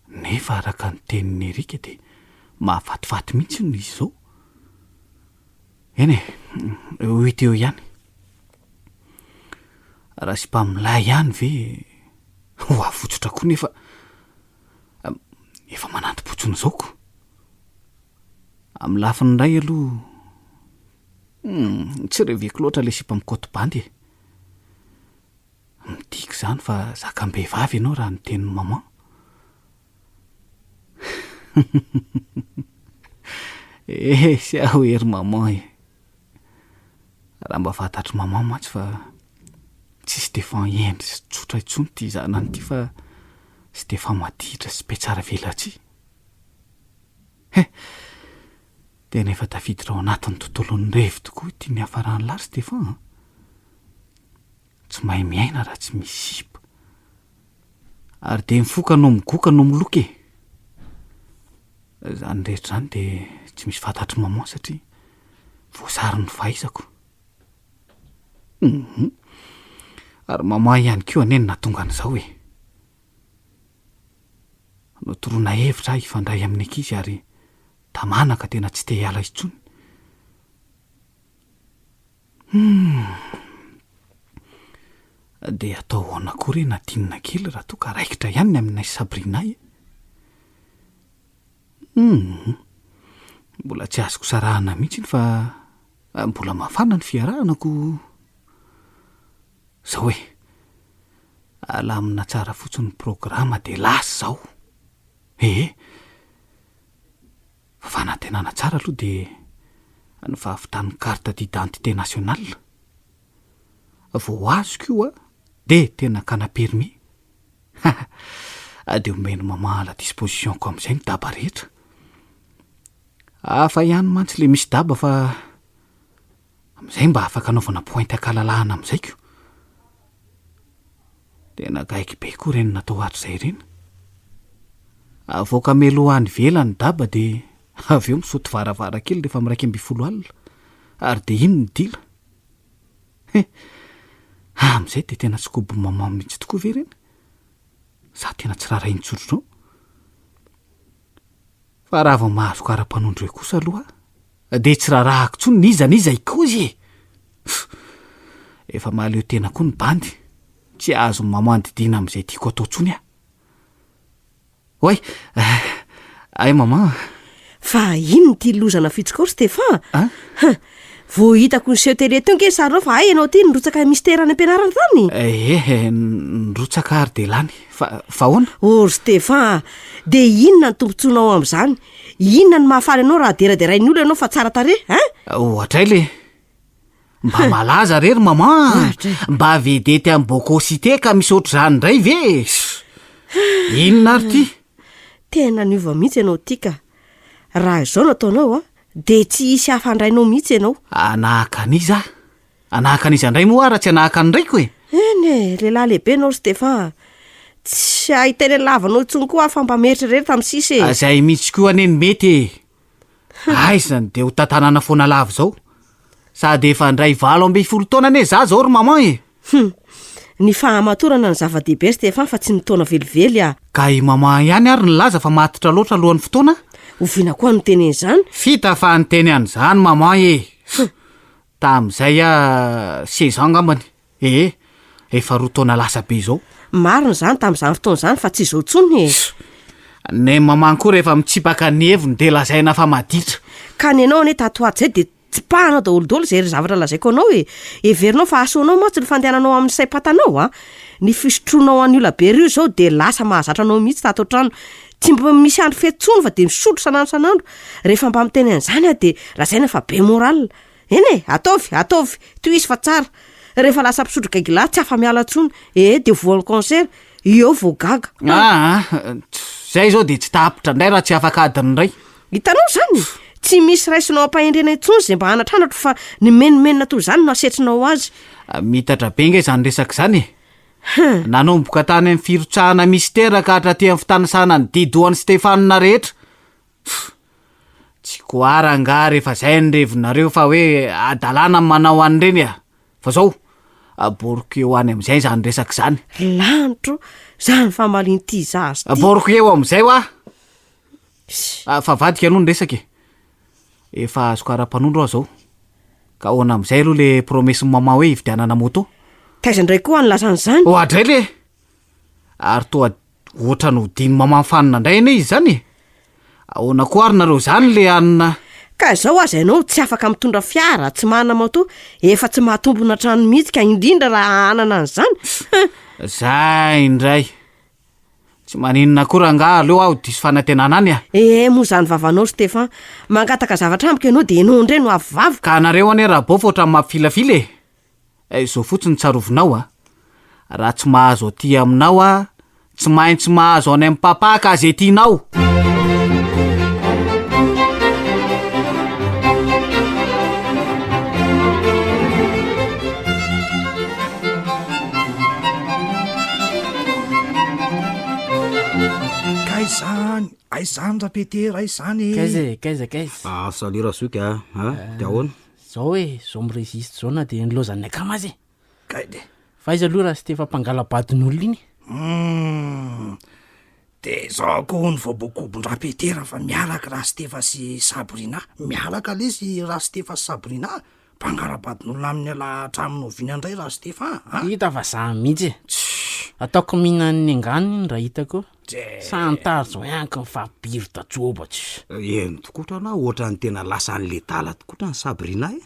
Nefa araka ny tenin'i Eric dia mahafatifaty mihitsy hono izy izao. Eny e, ho hita eo ihany. Raha sipa milay ihany ve ho avotsotra koa nefa efa manantim-potsiny izao ko. Amin'ny lafiny iray aloha, hum, tsy reveko loatra ilay sipa mikaoty bandy e. Midika izany fa zakam-behivavy ianao raha ny tenin'i maman. Esy aho ery maman e. Raha mba fantatr'i maman mantsy fa tsy Stefan hendry sy tsotra intsony ity zanany ity fa Stefan maditra sy be tsara velatsihy. He! Tena efa tafiditra ao anatin'ny tontolon'ny revy tokoa ity niafaran'lah ry Stefan a! Tsy mahay miaina raha tsy misy sipa. Ary dia mifoka no migoka no miloka e! Izany rehetra izany dia tsy misy fantatr'i maman satria voasary ny fahaizako. Hum! Ary maman ihany koa anie no nahatonga an'izao e! Notoroana hevitra aho hifandray amin'ny ankizy ary tamana ka tena tsy te hiala intsony. Humm. Dia atao ahoana koa re Nadine kely raha toa ka raikitra ihany ny aminay Sabrina e? Humm. Mbola tsy azoko sarahana mihitsy iny fa mbola mafana ny fiarahana ko. Zao e. Alamina tsara fotsiny ny programa dia lasa izao. Ee. Fa fanantenana tsara aloha dia ny fahavitan'ny carte d'identité nationale. Vao azoko io a, dia tena hakana permis. Ha! Dia omeny maman à la disposition-ko amin'izay ny daba rehetra. Hafa ihany mantsy le misy daba fa amin'izay mba afaka anaovana pointe ankalalahana amin'izay ko. Tena gaigy be koa ireny natao hatrizay ireny. Avoaka mialoha any ivelany daba dia avy eo misaoty varavarankely rehefa amin'ny 11 alina ary dia iny ny dila. He! Amin'izay dia tena tsy kobon'i maman mihitsy tokoa ve ireny? Sa tena tsy rarahiany tsotr'izao? Fa raha vao mahazo kara-panondro eo kosa aloha dia tsy rarahako intsony n'iza n'iza hikozy e! Efa mahaleo tena koa ny bandy, tsy azon'i maman didiana amin'izay tiako atao intsony aho. Oay! Hay maman a! Fa inona ity loza nafitsokao ry Stefan a? Huh! Vao hitako niseho télé teo nge sarinao fa hay ianao ity nirotsaka mystère any am-pianarana tany? Ehe, nirotsaka ary dia lany. Fa, fa ahoana? Oh ry Stefan a! Dia inona ny tombontsoanao amin'izany? Inona no mahafaly anao raha deraderain'ny olona ianao fa tsara tarehy, hein? Ohatray le! Mba malaza re ry maman a! Mba vedety amin'ny Bocaux Cité ka misy ohatr'izany indray ve e? Inona ary ity? Tena niova mihitsy ianao ity ka! Raha izao no ataonao a, dia tsy hisy hafa-handray anao mihitsy ianao. Hanahaka an'iza aho? Hanahaka an'iza indray moa aho raha tsy hanahaka ny raiko e? Eny e, lehilahy lehibe ianao ry Stefan a! Tsy hahita eny an-lavanao intsony koa aho fa mba mieritrereta amin'ny sisa e! Izay mihitsy koa anie no mety e! Aiza no dia ho tantanana foana lava izao? Sady efa handray 18 taona anie za zao ry maman e! Hum! Ny fahamatorana no zava-dehibe ry Stefan fa tsy ny taona velively a! Ka i maman ihany ary nilaza fa matotra loatra alohan'ny fotoana? Oviana koa no niteny an'izany? F'hita fa niteny an'izany maman e! Tamin'izay aho seize ans angambany. Ee, efa roa taona lasa be izao. Marina izany tamin'izany fotoana izany fa tsy izao intsony e. Ny maman koa rehefa mitsipaka ny heviny dia lazaina fa maditra. Ka ny anao anie tato ho ato izay dia tsipahanao daholo daholo izay zavatra lazaiko anao e. Heverinao fa hasoanao mantsy ny fandehananao amin'ny saim-patanao a. Ny fisotroanao an'io labiera io izao dia lasa mahazatra anao mihitsy tato an-trano. Tsy mba misy andro fety intsony fa dia misotro isan'andro isan'andro. Rehefa mba miteny an'izany aho dia lazaina fa be moral. Eny e, ataovy, ataovy, tohizo fa tsara. Rehefa lasa mpisotro gaigilahy tsy afa-miala intsony, ee dia voan'ny cancer, eo vao gaga. Aa, zay zao dia tsy tapitra indray raha tsy afaka adiny iray. Hitanao izany? Tsy misy raisinao am-pahendrena intsony izay mba hanatranatro fa ny menomenona toy izany no asetrinao azy. Miitatra be nge izany resaka izany e. Nanomboka tany amin'ny firotsahana mistera ka hatraty amin'ny fitanisana ny didohan'i Stefana rehetra. Pff! Tsy koara angaha rehefa zay ny revinareo fa hoe adalàna ny manao an'ireny a! Fa zao, Aboriko eo any amin'izay izany resaka izany. Ry lanitro, izany famalian'ity zaza ity. Aboriko eo amin'izay hoa. Ah, fa vadika aloha ny resaka e. Efa azoko ara-panondro aho izao. Ka ahoana amin'izay aloha le promesse-n'i maman hoe hividianana moto? Taiza indray koa nilazana izany? Oadray le! Ary toa ohatran'ny hodian'i maman fanina indray anie izy izany e! Ahoana koa ary nareo izany le anona? Ka izao aza ianao tsy afaka mitondra fiara, tsy manana moto, efa tsy mahatombina trano mihitsy ka indrindra raha hanana an'izany. Huh! Zay indray! Tsy maninona koa rangaha aleo aho diso fanantenana any a! Ee moa izany vavanao ry Stefan, mangataka zavatra amiko ianao dia ianao indray no avo vava. Ka nareo anie Rabôfy ohatran'ny mampifilafila e! Eh, izao fotsiny tsarovinao a! Raha tsy mahazo aty aminao aho, tsy maintsy mahazo any amin'i Papa ka ze tianao! Kay zany, aiza zany Rapetera, aiza zany e? Kaiza e, kaiza kaiza. Ah, salut Razoky a, ah, de ahoana? Zao e, zao mi-resiste zao na de nilaozan'ny akama aza e. Kay de. Fa aiza aloha raha Stefa mpangala-badin'olona iny e? Humm, de zao koa hono voabokobon-dRapetera fa miaraka Rastefa sy Sabrina, miaraka lesy Rastefa sy Sabrina a! Mpangala-badin'olona amin'ny ialahy hatramin'ny oviana indray Rastefa a! Hita fa za mihitsy e! Ataoko mihinan'ny angano iny raha hitako eo. Santary zao ihany ka mifampibirida joba tss. Eny tokoa trano a, ohatran'ny tena lasan'ny ledala tokoa trano Sabrina e!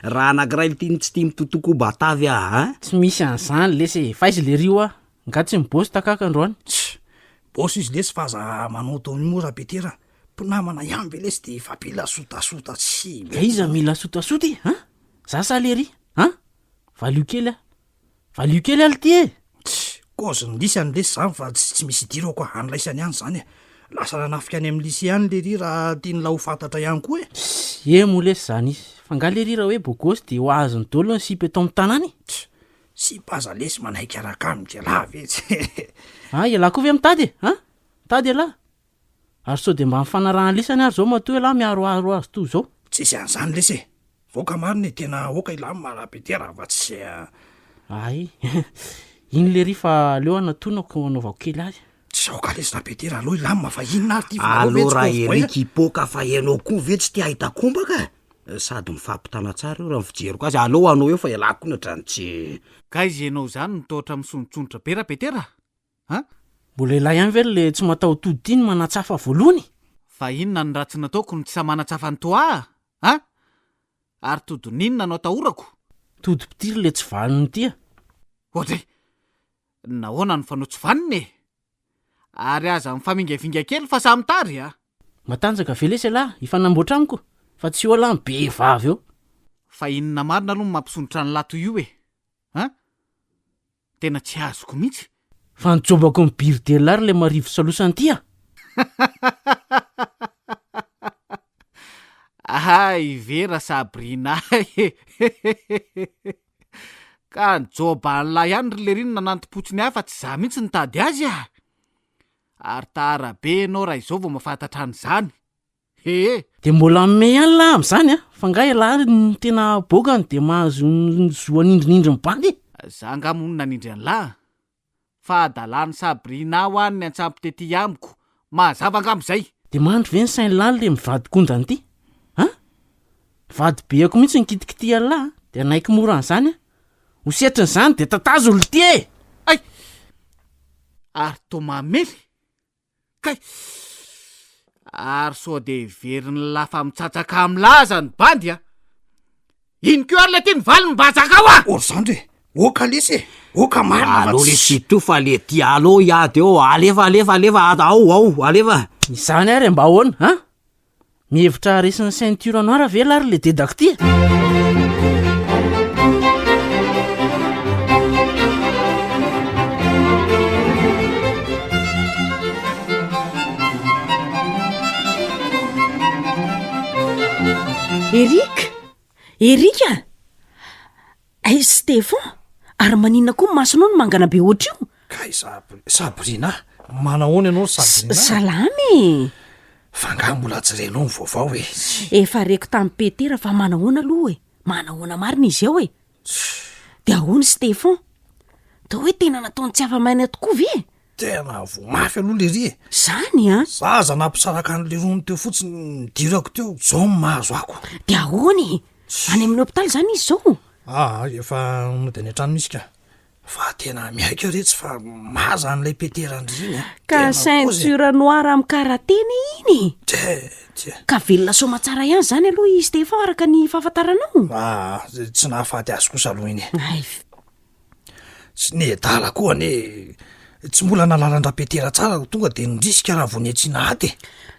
Raha anankiray ity no tsy tia mitotokoba tavy aho an! Tsy misy an'izany lesy e! F'aiza lery io a? Nga tsy mibôsy takaka androany? Tss! Bôsy izy lesy fa aza manao toa an'io moa Rapetera a! Mpinamana ihany ve lesy de efa be lasotasota tsy Ka iza mila sotasota e an! Za sa lery an! Valio kely ah! Valio kely ah lty e! Tss! Kôzin'ny lisany lesy zany fa tsy tsy misy idirako ah! Any laisany any zany e! Lasa nanafika any amin'ny lycée any lery raha tian'lah ho fantatra ihany koa e! Tss! Ye moa lesy zany izy! Fa nga lery raha hoe bôgôsy de ho azony dôlo ny sipa eto amin'ny tanàna e! Tss! Sipa aza lesy manaiky hiaraka amiko ialahy ve tsy. Ah! Ialahy koa ve mitady e! An! Mitady ialahy? Ary sao dia mba nifanarahan'ny lisany ary zao matoa ialahy miharoharo azy toy izao? Tsisy an'izany lesy e! Vaoka marina e, tena aoka hilamina Rapetera fa tsy. Hay, iny lery fa aleo anatonako anaovako kely azy. Tsy aoka lesy Rapetera, aleo hilamina fa inona ary ity fa nareo ve Allo tsy raha cowboy a? Eric hipoka fa ianao koa ve tsy te hahita kombaka e? Sady mifampitana tsara io raha ny fijeriko azy, aleo anao eo fa ialahy koa ny ohatran'ny tsy. K'aiza ianao izany no toa ohatra misontsontra be Rapetera a? An? Mbola elah ihany ve le tsy mataho-tody ity no manatsafa voalohany? Fa inona ny ratsy nataoko no tsy sahy manatsafa an'i Toa a? An? Ary todin'inona no atahorako? Todi-pitia ry le tsy vanona ity a! Oadray! Nahoana no fanao tsy vanona e? Ary aza mifamingavinga kely fa samy tary a! Matanjaka ve lesy elah hifanamboatra amiko fa tsy eo elah ny be vava eo. Fa inona marina aloha no mampisondrotra an'lah toy io e? An? Tena tsy azoko mihitsy. Fa ny jobako ny biridel ary le marivo salosany ty a! Hay ve ra Sabrina e! Ka ny joba an'lah ihany ry lery no nanantim-potsiny ahy fa tsy za mihitsy nitady azy a! Ary tara be ianao raha izao vao mahafantatra an'izany. Ee. Dia mbola hanome ihany lah amin'izany a! Fa nga ialahy no tena bogany dia mahazo ny zo hanindrinindry ny bandy e! Za nga moa no nanindry an'lah? Fa adalan'i Sabrina hoa ny niantsampy tety amiko, mazava angamba izay! Dia mandry ve ny sain'lah le mivady kondana ity? An? Vady beako mihitsy ny kitikitihan'lah a! Dia hanaiky mora an'izany aho! Ho setrin'izany dia tatazo lty e! Hay! Ary toa mamely! Kay! Ary sao dia heverin'lah fa mitsatsaka amin'lah aza ny bandy a! Iny koa ary le ty ny valiny mba zakao a! Ô ry zandry e! Oka lesy e! Oka marina fa Aleo tsy. lesy ito fa le ty aleo hiady eo, alefa alefa alefa ao ao alefa. Izany ary e mba ahoana an? Mihevitra haharesy ny ceinture noire ve lah ry le dedako ty e? Eric! Eric a! Ay Stefan! Ary maninona koa ny masonao no mangana be ohatr'io? Kay Sab- Sabrina, manahoana ianao ry Sabrina? Salama e! Fa angaha mbola tsy renao ny vaovao e? Efa reko tamin'i Petera fa manahoana aloha e? Manahoana marina izy ao e? Dia ahoana i Stefan? Toa hoe tena nataony tsy afa-maina tokoa ve e? Tena voa mafy aloha lery e! Zany an! Za aza nampisaraka an'i lerony teo fotsiny nidirako teo, zao no mahazo ako. Dia ahoana e? Any amin'ny hopitaly zany izy zao? Aa, efa nody any an-tranony izy ka. Fa tena miaiky aho retsy fa maza an'ilay Petera ndry iny a! Ka Tena kozy e! ceinture noire amin'ny karate anie iny e! Tsia, tsia. Ka velona soamatsara ihany zany aloha i Stefan araka ny fahafantaranao? Aa, tsy nahafaty azy kosa aloha iny e. Hay. Tsy ny adala koa anie tsy mbola nahalala an-dRapetera tsara tonga dia nirisika raha vao niantsina ady e.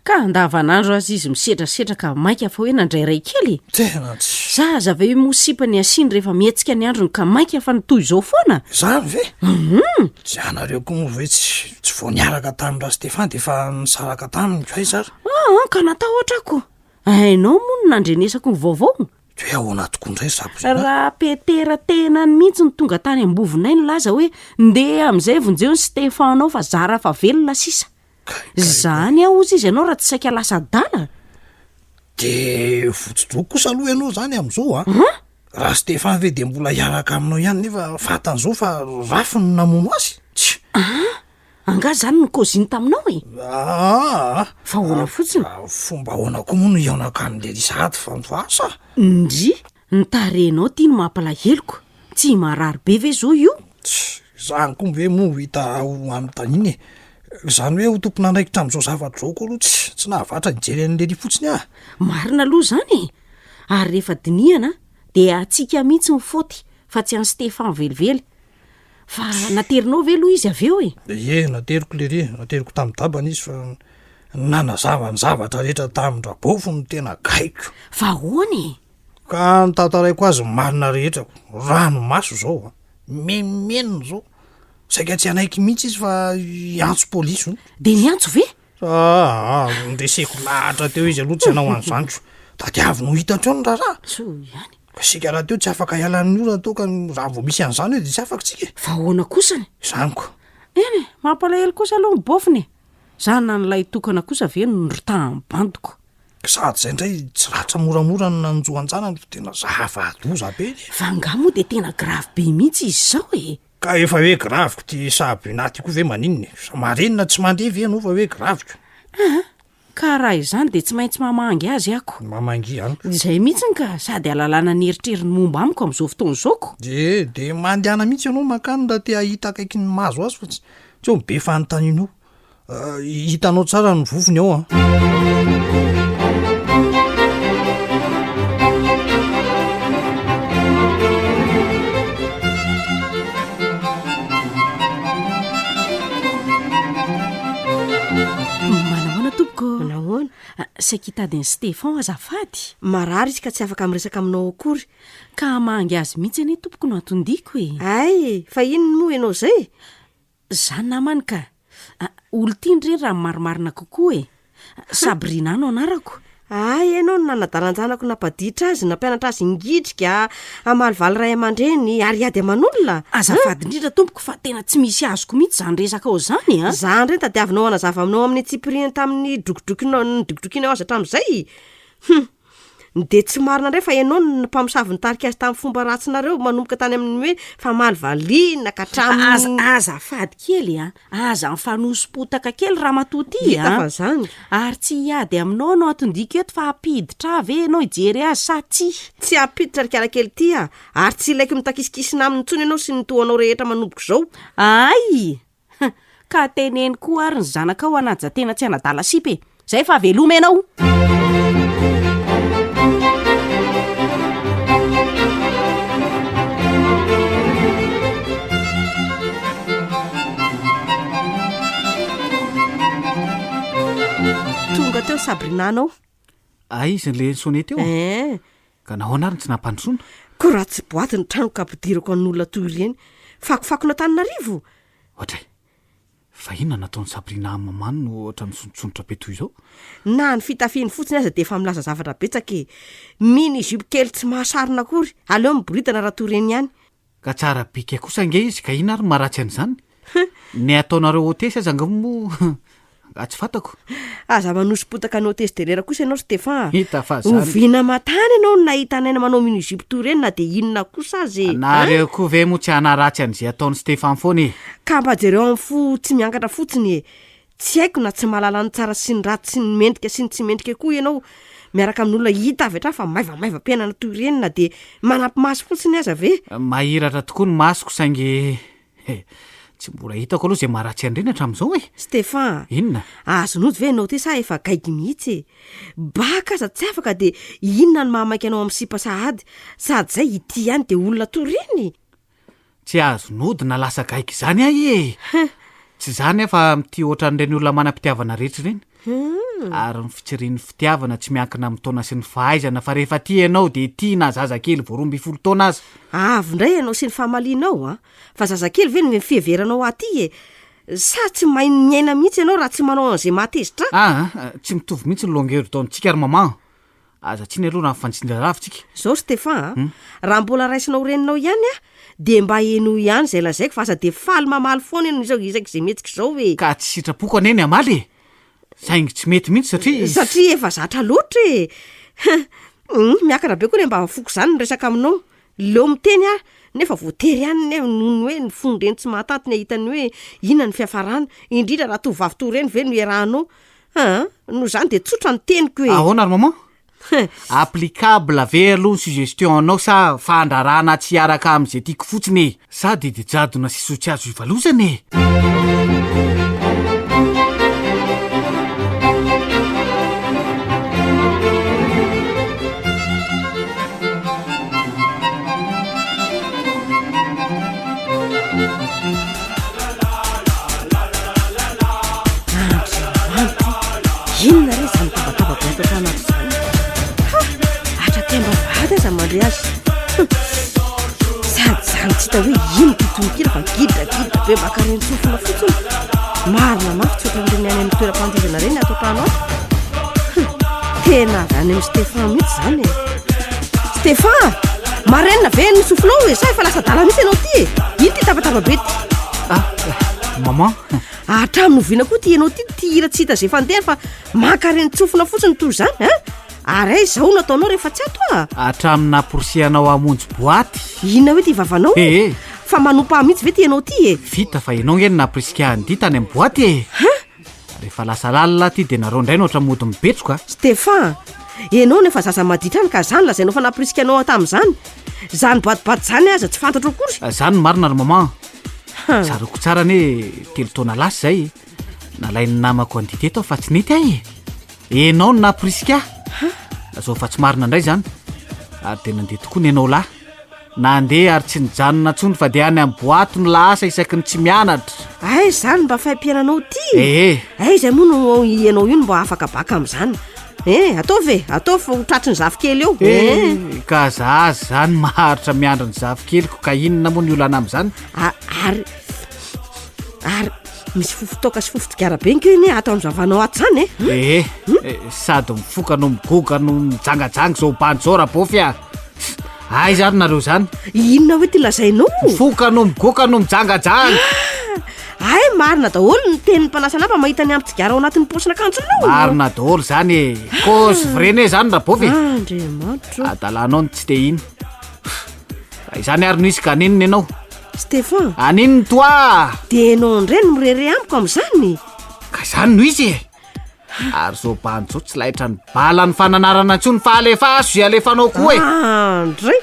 Ka andavanandro aza izy misetrasetra ka maika fa hoe nandray ray kely e. Tena tsy. Za aza ve moa sipa ny asiany rehefa mihetsika ny androny ka maika fa ny toy izao foana? Zany ve? Hum. Tsy anareo koa moa ve tsy tsy vao niaraka tamin'i Rastefan dia efa nisaraka taminy ko aiza ary? Aa ka natahotra ako. Hainao moa no nandrenesako ny vaovao? Dia hoe ahoana tokoa indray Sabrina? Raha Petera tenany mihitsy no tonga tany am-bovonay nilaza hoe ndeha amin'izay vonjeo ny Stefan-nao fa zara fa velona sisa. Izany aho hozy izy ianao raha tsy saika lasa adala. Dia votsi-droa kosa aloha ianao izany amin'izao an! Raha Stefan ve dia mbola hiaraka aminao ihany nefa fantany izao fa Rafy no namono azy? Tsia! An! Angaha izany no kôziny taminao e? Aa! Fa ahoana fotsiny? Fomba ahoana koa moa no hihaonako amin'i Lery sahady fa asa? Ndry! Ny tarehinao ty no mampalaheloko, tsy marary be ve zao io? Tss! Izany koa ve moa ho hita ho anontaniana e? Izany hoe ho tompon'andraikitra amin'izao zavatra izao koa aloha tsy tsy nahavatra nijery an'i Lery fotsiny aho. Marina aloha izany e! Ary rehefa dinihana dia antsika mihitsy ny faute fa tsy an'i Stefan velively. Fa naterinao ve aloha izy avy eo e? Ie, nateriko lery, nateriko tamin'ny dabany izy fa nanazava ny zavatra rehetra tamin-dRabofo no tena gaiko. Fa ahoana e? Ka notantaraiko azy ny marina rehetra ko, ranomaso izao a, menomenona izao, saika tsy hanaiky mihitsy izy fa hiantso polisy hono. Dia niantso ve? Aa, nreseko lahatra teo izy aloha tsy hanao an'izany ko. Tadiaviny ho hita hatreo ny raharaha. Soa ihany. Ka isika rahateo tsy afaka hiala amin'ny ora toa ka raha vao misy an'izany eo dia tsy afaka tsika e. Fa ahoana kosany? Izany ko. Eny e, mampalahelo kosa aloha ny bofiny e. Zanany lahitokana kosa ve no norotahan'ny bandiko. Sady izay indray tsy ratra moramora no nanjo an-janany fa tena zava-doza be e. Fa angaha moa dia tena grave be mihitsy izy izao e? Ka efa hoe graviko ty Sabrina ty koa ve maninona e? Sa marenina tsy mandeha ve ianao fa hoe graviko? Aa! Ka raha izany dia tsy maintsy mamangy azy ako. Mamangy an! Izay mihitsiny ka, sady ahalalana ny eritreriny momba amiko amin'izao fotoana izao ko. Dia dia mandehana mihitsy ianao mankany raha te hahita akaiky ny mahazo azy fa tsy tsy eo be fanontaniana eo. Hitanao tsara ny vovony ao an. Manahoana tompoko? Manahoana? Saika hitady an'i Stefan azafady. Marary izy ka tsy afaka miresaka aminao akory. Ka hamangy azy mihitsy anie tompoko no anton-diako e. Hay, fa inona moa ianao izay? Za namany ka. Olon-tiany re raha ny marimarina kokoa e. Sabrina no anarako. Hay ianao no nanadalan-janako nampaditra azy, nampianatra azy hingitrika, hamalivaly ray aman-dreny ary hiady aman'olona? Azafady indrindra tompoko fa tena tsy misy azoko mihitsy izany resakao izany a! Za indray no tadiavinao hanazava aminao amin'ny antsipiriany tamin'ny drokodrokinao nidrokodrokinao azy hatramin'izay? Hum! Dia tsy marina indray fa ianao no mpamosavy nitarika azy tamin'ny fomba ratsinareo manomboka tany amin'ny hoe famalivaliana ka hatramin'ny. Aza, azafady kely a! Aza mifanoso-potaka kely ramatoa ty a! Hita fa zany. Ary tsy hiady aminao no anton-diako eto fa hampiditra ahy ve ianao hijery azy sa tsia? Tsy hampiditra ry kalakely ty a! Ary tsy ilaiko mitakisikisina aminy intsony ianao sy ny toa anao rehetra manomboka izao. Ay! Huh! Ka teneno koa ary ny zanakao hanaja tena tsy hanadala sipa e! Zay fa veloma ianao! Tonga teo Sabrina-nao. Aiza le sonné teo? Eh. Ka nahoana ary no tsy nampandrosoana? Ko raha tsy boaty ny tranoko ampidirako an'olona toy ireny. Fakofakon'Antananarivo? Ohatray. Fa inona nataon'i Sabrina amin'ny mamany no ohatra misondrosondrotra be toy izao? Na ny fitafiany fotsiny aza dia efa milaza zavatra betsaka e! Mini jupe kely tsy mahasarona akory, aleo miboridana raha toy ireny ihany. Ka tsara bika kosa ange izy ka inona ary no maharatsy an'izany? Ny ataonareo hotesy aza angamba moa. Angaha tsy fantako? Aza manoso-potaka ny hôtesse de l'air kosa ianao ry Stefan a! Hita fa zany. Oviana aman-tany ianao no nahita anay manao mini-jupe toy ireny na dia inona kosa aza e! Nareo koa ve moa tsy hanaratsy an'izay ataon'i Stefan foana e! Ka mba jereo amin'ny fo tsy miangatra fotsiny e! Tsy haiko na tsy mahalala ny tsara sy ny ratsy sy ny mendrika sy ny tsy mendrika koa ianao miaraka amin'olona hita avy hatrany fa maivamaivam-piainana toy ireny na dia manampy maso fotsiny aza ve? Mahiratra tokoa ny masoko saingy tsy mbola hitako aloha izay maharatsy an'ireny hatramin'izao e! Stefan a! Inona? Azon'ody ve ianao ity sa efa gaigy mihitsy e? Baka aza tsy afaka dia inona no mahamaika anao amin'ny sipa sahady? Sady izay ity ihany dia olona toy ireny? Tsy azon'ody na lasa gaigy izany aho e! Tsy izany aho fa mitia ohatran'ireny olona manam-pitiavana rehetra ireny. Ary ny fitsirian'ny fitiavana tsy miankina amin'ny taona sy ny fahaizana fa rehefa tia ianao dia tia na zazakely vao 12 taona aza. Avy indray ianao sy ny famalianao an! Fa zazakely ve no fiheveranao ahy ity e? Sa tsy mahay miaina mihitsy ianao raha tsy manao an'izay mahatezitra ahy? Aa, tsy mitovy mihitsy ny longueur d'onde-tsika ry maman. Aza tsiny aloha raha mifanjinja lavitsika. Zao ry Stefan a, raha mbola raisinao ho reninao ihany aho dia mba henoy ihany izay lazaiko fa aza dia faly mamaly foana ianao izao isaky izay mihetsika izao e. Ka tsy sitrapoko anie ny hamaly e! Saingy tsy mety mihitsy satria. Satria efa zatra loatra e! Hum, miakatra be koa le mba foko izany ny resaka aminao. Leo miteny aho nefa voatery ihany ne noho ny hoe ny fon-dreny tsy mahatanty ny hahita ny hoe inona ny fiafarana, indrindra raha tovovavy toa ireny ve no iarahanao. Aa, noho izany dia tsotra ny teniko e! Ahoana ry maman? Applicable ve aloha ny suggestion anao sa fandrarana tsy hiaraka amin'izay tiako fotsiny e? Sa didy jadona sy zo tsy azo ivalozana e? Andriamanitra o! Inona re izany tabataba be ato an-trano ato izany? Ha! Hatraty am-bavahady aza mandre azy. Hum! Sady izany tsy hita hoe ino ity tononkira fa gidragidra be maka ren-tsofina fotsiny. Marina mafy tsy ohatran'ireny any amin'ny toeram-pandihizana ireny ato an-trano ato. Hum! Tena avy any amin'i Stefan mihitsy izany e. Stefan! Marenina ve ny sofinao e? Sa efa lasa adala mihitsy ianao ity e? Ino ity tabataba be ity? Ah, maman. Hatramin'ny oviana koa ity ianao ity ity hira tsy hita izay fandehany fa maka ren-tsofina fotsiny toy izany an? Ary aiza izao no ataonao rehefa tsy ato ah? Hatramin'ny namporisihanao hamonjy boaty. Inona hoe ity vavanao? Ee. Fa manompa ahy mihitsy ve ity ianao ity e? Vita fa ianao nge no namporisika ahy handihy tany amin'ny boaty e. Hein? Rehefa lasa lalina aty dia nareo indray no ohatra mody mibetroka a! Stefan, ianao no efa zaza maditra any ka zany lazainao fa nampirisika anao tamin'izany? Zany boatiboaty zany aza tsy fantatro akory. Zany no marina ry maman a! Tsaroako tsara anie telo taona lasa izay, nalain'ny namako handihy teto aho fa tsy nety aho e! Enao no nampirisika ahy! Lazao fa tsy marina indray izany, ary dia nandeha tokoa ny anao lahy. Nandeha ary tsy nijanona intsony fa dia any amin'ny boaty no lasa isaky ny tsy mianatra. Aiza izany mba fahim-piainanao ity? Ee. Aiza moa no ianao io no mba afaka baka amin'izany? Eh, ataovy e, ataovy fa ho tratry ny zafikely eo. Eh, ka za zany maharitra miandry ny zafikeliko ka inona moa ny olana amin'izany? Ary ary misy fofon-toaka sy fofon-tsigara be nge anie ato amin'ny vavanao ato izany e. Ee, eh, sady mifoka no migoga no mijangajanga izao bandy izao Rabôfy a. Aiza ary nareo zany? Inona hoe ty lazainao? Mifoka no migoka no mijangajanga. Ah, ay marina daholo ny tenin'ny mpanasa lamba mahita ny ampy-tsigara ao anatin'ny paosin'akanjonao. Marina daholo zany e. Cause vraie ne zany Rabôfy e. Andriamanitro. Adalanao no tsy te hino. Raha izany ary no izy ka aninona ianao? Stefan. Aninona toi? Dia ianao indray no mirehareha amiko amin'izany? Ka izany no izy e! Ary zao bandy zao tsy laitra ny bala ny fananarana intsony fa alefaso izay alefanao koa e! Andray!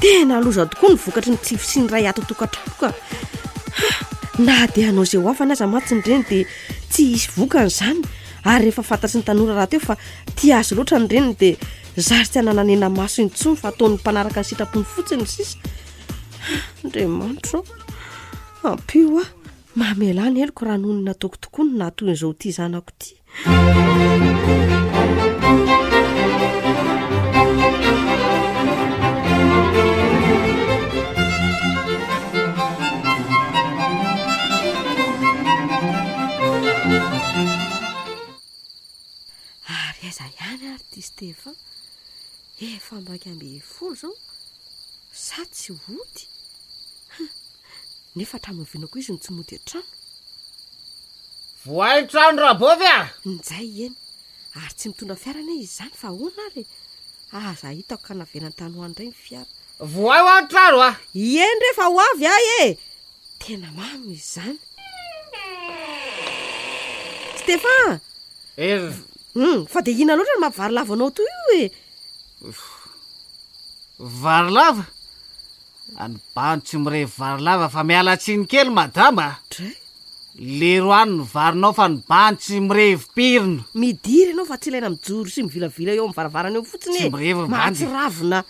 Tena loza tokoa ny vokatry ny tsy fisian'ny ray ato an-tokantrano ka. Na dia hanao izay ho afany aza mantsy ny reny dia tsy hisy vokany izany ary rehefa fantatry ny tanora rahateo fa tia azy loatra ny reniny dia zary tsy hanana hena-maso intsony fa ataon'ny mpanaraka ny sitrapony fotsiny ny sisa. Andriamanitra ô! Ampio aho. Mamelà ny heloko raha noho ny nataoko tokoa no nahatoy an'izao ity zanako ity. Ary aiza ihany ary ity Stefan? Efa 11 izao sa tsy hody? Hum! Nefa hatramin'ny oviana koa izy no tsy mody an-trano? Vohay ny trano Rabovy a! Njay eny, ary tsy mitondra fiara anie izy izany fa ahoana ary e? Aza hitako ka navelany tany ho any indray ny fiara. Vohay hoa ny trano a! Ieny re fa ho avy ahy e! Tena mamy izy izany. Stefan! Er. Hum, fa dia inona loatra no mampivarilavo anao toy io e? Varilava? Any bandy tsy mirevy vary lava fa miala tsiny kely madama a! Dray. Lero any ny varinao fa ny bandy tsy mirevy pirina. Midira ianao fa tsy ilaina mijoro sy mivilavila eo amin'ny varavarana eo fotsiny e! Tsy mirevy ny bandy. Mahatsiravina.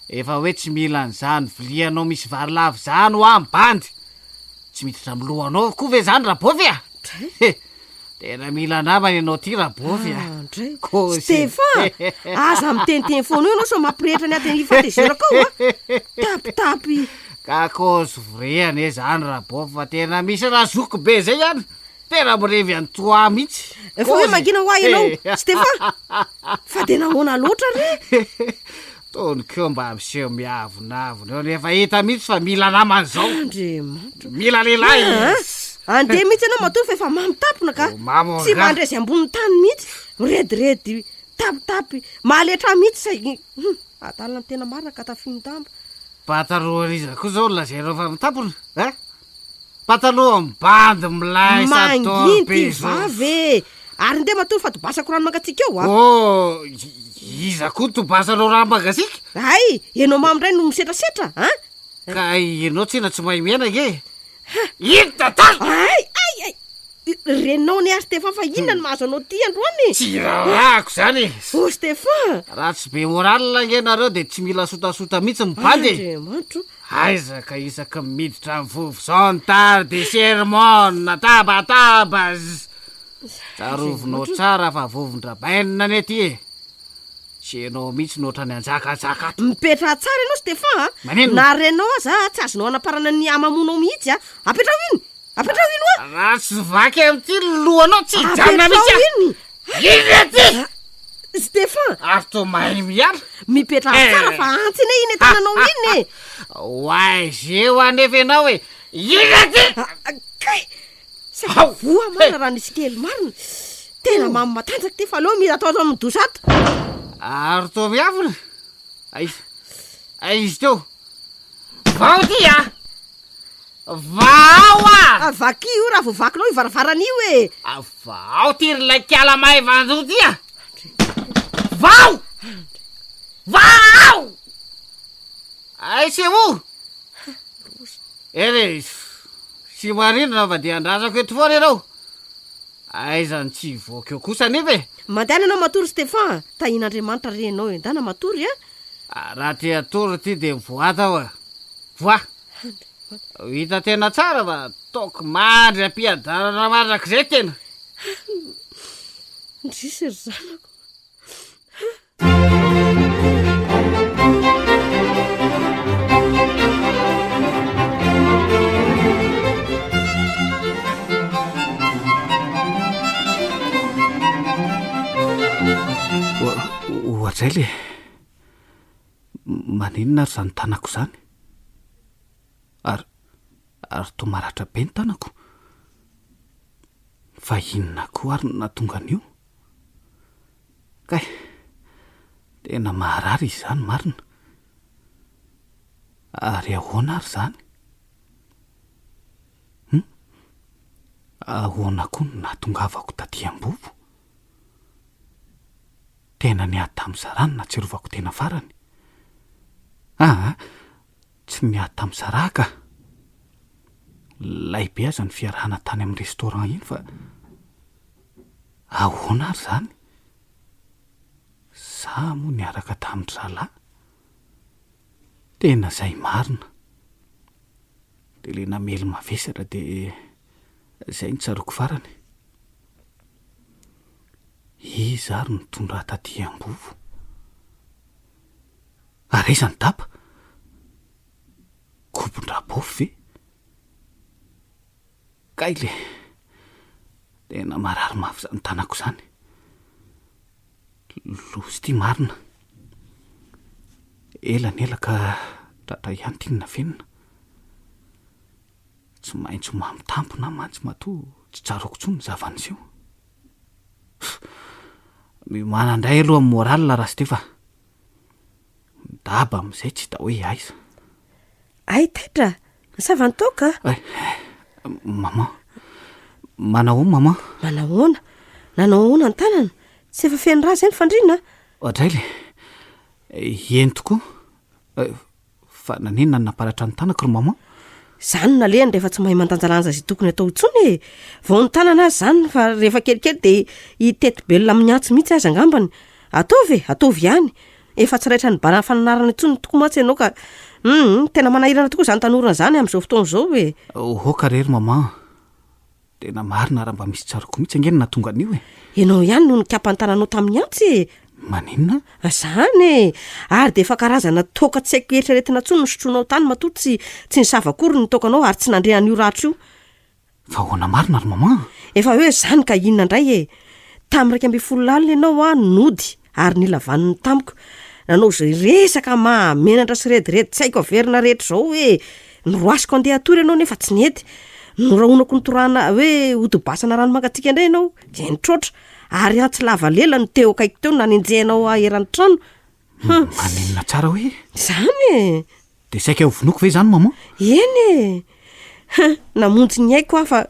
Efa hoe tsy mila an'izany vilianao misy vary lava izany hoa ny bandy. Tsy miditra amin'ny lohanao koa ve izany Rabôvy a? Dray. He! Tena mila namana ianao ty Rabofy a. Andray. Kôzy. Stefan, aza miteniteny foana eo ianao sao mampirehitra ny atin'ny fahatezerako ao a. Tapitapy. Ka kôzy vrai anie zany Rabofy fa tena misy razoky be zay any. Tena mirevy an'i toi mihitsy. Efa hoe mangina hoa ianao Stefan. Fa dia nahoana loatra re? Tony koa mba miseho miavonavona eo nefa hita mihitsy fa mila namana izao. Andriamanitra. Mila lehilahy. Ah, Andeha mihitsy ianao matory fa efa mamo tampona ka. Oh, mamo Tsy angaha. mandre izay ambonin'ny tany mihitsy. Mirediredy, tapitapy, mahaletra mihitsy saingy hum, adalana ny tena marina ka tafihin-damba. Patalohan'iza koa izao no lazainao fa mitampona eh? Pataloha mibandy milay sady Manginy be ty zao. vava e! Ary ndeha matory fa tobasako rano mangatsiaka eo a! Oh, iza koa tobasanao rano mangatsiaka? Hay, enao mamo indray no misetrasetra an! Ka ianao tsena tsy mahay miaina ange. Ino tantara? Hay, hay, hay! Reninao anie ary Stefan fa inona no mahazo anao ty androany e? Tsy raharahako izany e! Oh Stefan! Raha tsy be moral ange nareo dia tsy mila sotasota mihitsy ny bandy e! Andriamanitro! Aiza ka isaky ny miditra ny vovozon tary de sermon tabataba z. Tsarovinao tsara fa vovon-dRabainina anie ty e! Tsy enao mihitsy no ohatran'ny hanjakajaka ato. Mipetraha tsara ianao Stefan a! Maninona? Na renao aza tsy azonao anaparana ny hamamoanao mihitsy a! Apetraho iny! Apetraho iny hoa! Raha tsy vaky amin'ity ny lohanao tsy hijanona mihitsy Apetraho aho! iny! Iny aty! Stefan! Ary toa mahay miala. Mipetraha tsara fa antsy anie iny tananao iny e! Ho aiza eo anefa ianao e! Iny aty! Kay! Sady voa marina raha nisy kely marina. Tena mamy matanjaka ity fa aleo mila atao ato amin'ny douche ato. Ary toa miavona. Aiza? Aiza izy teo? Vao ity a! Vao a! Ah, Vakio io raha vao vakinao io varavarana io e! Ah, Vao ty ry ilay kiala maivan-doha ty a! Vao! Vao! Aiza io? Eny e, tsy maninona fa dia andrasako eto foana ianao. Aiza no tsy hivoaka eo kosa anefa e! Mandehana ianao matory Stefan a! Tahian'Andriamanitra re ianao e! Ndana matory a! Raha te hatory ity dia mivoata aho a! Voa! Ho hita tena tsara fa ataoko mandry am-piadanana mandrakizay tena. Indrisy ry zanako. Ohatray le. Maninona ary izany tanako izany? Ary, ary toa maratra be ny tanako. Fa inona koa ary no nahatonga an'io? Kay, tena maharary izy izany marina. Ary ahoana ary izany? Hum? Ahoana koa no nahatongavako taty am-bovo? Tena niady tamin'i Sarah no nahatsiarovako tena farany. Aa, tsy niady tamin'i Sarah ka. Lay be aza ny fiarahana tany amin'ny restaurant iny fa ahoana ary izany? Za moa niaraka tamin-dry zalahy. Tena izay marina. Dia ilay namely mavesatra dia izay no tsaroako farany. Iza ary no nitondra ahy taty Ambovo? Ary aiza ny daba? Kobon-dRabofy ve? Kay le! Tena marary mafy izany tanako izany. Loza ity marina. Ela ny ela ka tratra ihany ity ny nafenina. Tsy maintsy ho mamy tampona aho mantsy matoa. Tsy tsaroako intsony ny zava-niseho. Miomàna indray aloha amin'ny moral Rastefa. Midaba amin'izay tsy hita hoe aiza. Hay taitra! Nisava ny toaka a! Hay, maman. Manahoana maman? Manahoana? Nanao ahoana ny tanana? Tsy efa feno rà izay ny fandriana a? Oadray le. Eny tokoa. Fa naninona no namparatra ny tanako ry maman? Izany no nalehany rehefa tsy mahay mandanjalanja izay tokony atao intsony e! Vao ny tanana aza izany fa rehefa kelikely dia hiteti-belona amin'ny antsy mihitsy aza angambany. Ataovy e! Ataovy ihany! Efa tsy raitran'ny baran'ny fananarana intsony tokoa mantsy ianao ka hum! Tena manahirana tokoa izany tanora izany amin'izao fotoana izao e! Oka re ry maman! Tena marina raha mba misy tsaroako mihitsy ange no nahatonga an'io e! Ianao ihany no nikapa ny tananao tamin'ny antsy e! Maninona? Izany e! Ary dia efa karazana toaka tsy haiko eritreretina intsony no sotroinao tany matoa tsy tsy nisava akory ny toakanao ary tsy nandre an'io ratra io. Fa ahoana marina ry maman? Efa hoe izany ka inona indray e! Tamin'ny 11 alina ianao aho nody ary nila vaniny tamiko. Nanao izay resaka mahamenatra sy rediredy tsy haiko averina rehetra izao hoe noroasiko handeha hatory ianao nefa tsy nety. Norahonako notorahana hoe hotobasana rano mangatsiaka indray ianao dia nitroatra ary antsy lava lela no teo akaiky teo nanenjehanao ahy eran'ny trano. Hum. Maninona tsara hoe? Izany e! Dia saika ho vonoiko ve izany maman? Eny e! Huh! Namonjy ny aiko aho fa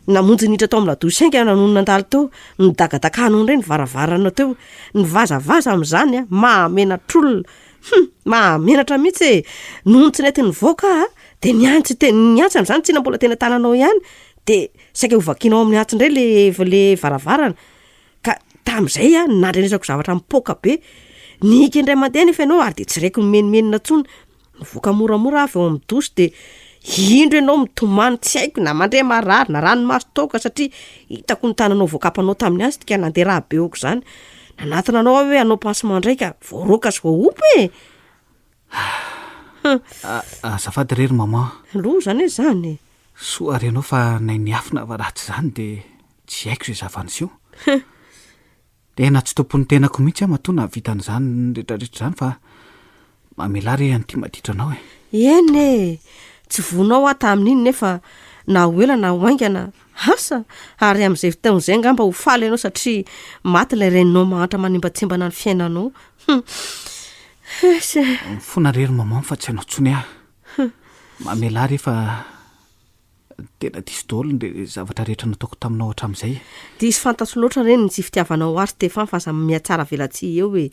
namonjy niditra tao amin'ny ladosy haingana nony nandalo teo. Nidakadakanao indray ny varavarana teo. Nivazavaza amin'izany an! Mahamenatr'olona! Hum! Mahamenatra mihitsy e! Nony tsy nety nivoaka aho dia niantsy te- niantsy amin'izany tsinona mbola teny an-tananao ihany dia saika hovakianao amin'ny antsy indray le le varavarana. Ka tamin'izay aho nandrenesako zavatra mipoaka be. Nihika indray mandeha anefa ianao ary dia tsy reko nimenomenona intsony. Nivoaka moramora aho avy ao amin'ny douche dia indro ianao mitomany tsy haiko na mandre marary na ranomaso toaka satria hitako ny tananao voakapanao tamin'ny antsy ka nandeha rà be aok'izany. Nanatona anao aho hoe hanao pansement indray ka voaroaka sy voaompa e! Azafady re ry maman. Loza anie izany e! Soa ary ianao fa nay niafina fa raha tsy izany dia tsy haiko izay zava-niseho. Tena tsy tompon'ny tenako mihitsy aho matoa nahavita an'izany rehetrarehetra izany fa mamelà re an'ity maditra anao e. Eny e! Tsy voanao aho tamin'iny nefa na ho ela na ho haingana, asa! Ary amin'izay fotoana izay angamba ho faly ianao satria maty ilay reninao mahantra manembantsembana ny fiainanao. Hum! Asa e! Mifona re ry maman fa tsy hanao intsony aho. Mamelà re fa Tena diso daholo ny zavatra rehetra nataoko taminao hatramin'izay e. Diso fantatro loatra re ny tsy fitiavanao ahy Stefan fa aza mihatsara velatsihy eo e.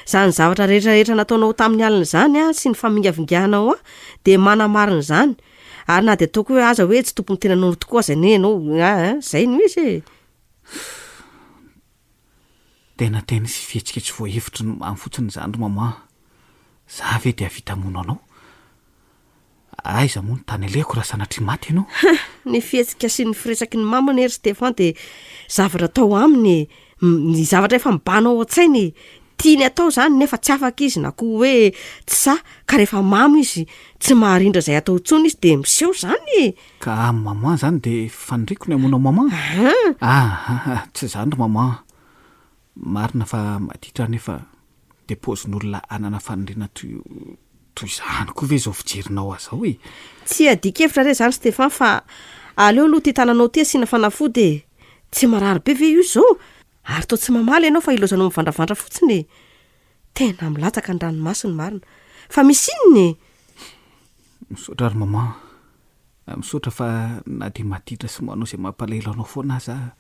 Izany zavatra rehetra rehetra nataonao tamin'ny alina izany an sy ny famingavinganao ahy dia manamarina izany. Ary na dia ataoko hoe aza hoe tsy tompon'ny tenanao tokoa aza anie ianao an, izay no izy e. Tena teny sy fihetsika tsy voahevitry ny mamy fotsiny izany ry maman. Za ve dia hahavita hamono anao? Aiza moa ny tany alehako raha sanatria maty ianao? Huh! Ny fihetsika sy ny firesaky ny mama anie ry Stefan dia zavatra atao aminy e! Ny zavatra efa mibahana ao an-tsainy e! Tiany atao izany nefa tsy afaka izy na koa hoe tsy sahy ka rehefa mamo izy tsy maharindra izay atao intsony izy dia miseho izany e! Ka amin'ny maman zany de faniriako ny hamono maman? Aha, tsy zany ry maman. Marina fa maditra anefa de paozin'olona hanana faniriana toy toy izany koa ve izao fijerinao azy zao e? Tsy iadian-kevitra re zany Stefan fa aleo aloha ity tananao ity asiana fanafody e! Tsy marary be ve io izao? Ary toa tsy mamaly ianao fa ilaozanao mivandravandra fotsiny e! Tena milatsaka ny ranomasony marina. Fa misy inona e? Misaotra ry maman. Misaotra fa na dia maditra sy manao izay mampalahelo anao foana aza aho,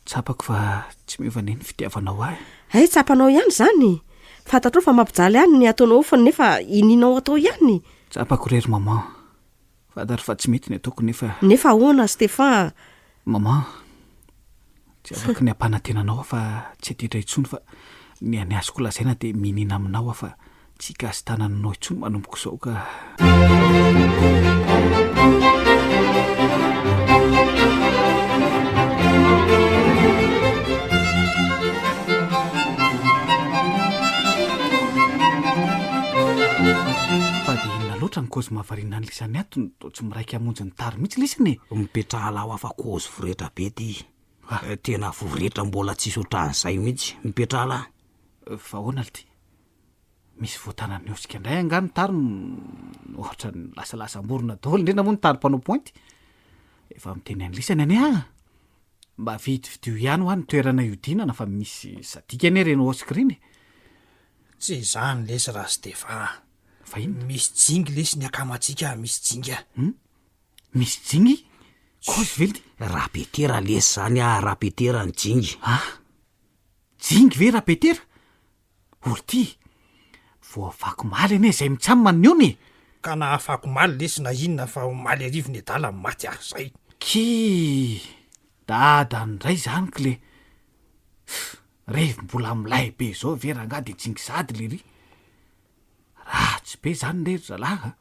tsapako fa tsy miova anie ny fitiavanao ahy. Hay tsapanao ihany izany? Fantatrao fa mampijaly ahy ny ataonao fa nefa inianao atao ihany? Tsapako re ry maman. Fantatro fa tsy mety ny ataoko nefa. Nefa ahoana Stefan a? Maman, tsy afaky ny hampanantena anao aho fa tsy haditra intsony fa ny an'ny azoko lazaina dia mihinina aminao aho fa tsy hikasi-tanana anao intsony manomboka izao ka. Fa dia inona loatra ny kôzy mahavariana an'i lisany ato no toa tsy miraika hamonjy ny tary mihitsy lisany e? Mipetraha lahy fa kôzy voretra be ty. Tena voretra mbola tsisy otran'izay mihitsy. Mipetraha lahy. Fa ahoana lty? Misy voatanan'ny osika indray angaha ny tary no ohatran'ny lasalasam-borona daholo, indrindra moa ny tary mpanao pointy. Efa miteny an'lisany anie aho. Mba vidividio ihany hoa ny toerana hiodinana fa misy sadika anie ireny osc ireny e. Tsy izany lesy Rastefa a. Fa inona? Misy jingy lesy ny akamantsika misy jingy a. Hum? Misy jingy? Kozy ve lty? Rapetera lesy zany a, rapetera ny jingy. Ah! Jingy ve Rapetera? Olty! Voavaky omaly anie izay mitsam ny ony e! Ka na afakomaly lesy na inona fa omaly hariva nedala no maty ah, zay. Kii! Dadany indray izany kle! Revy mbola milay be zao ve rangahy de jingy sahady lery? Ratsy be zany re ry zalahy a!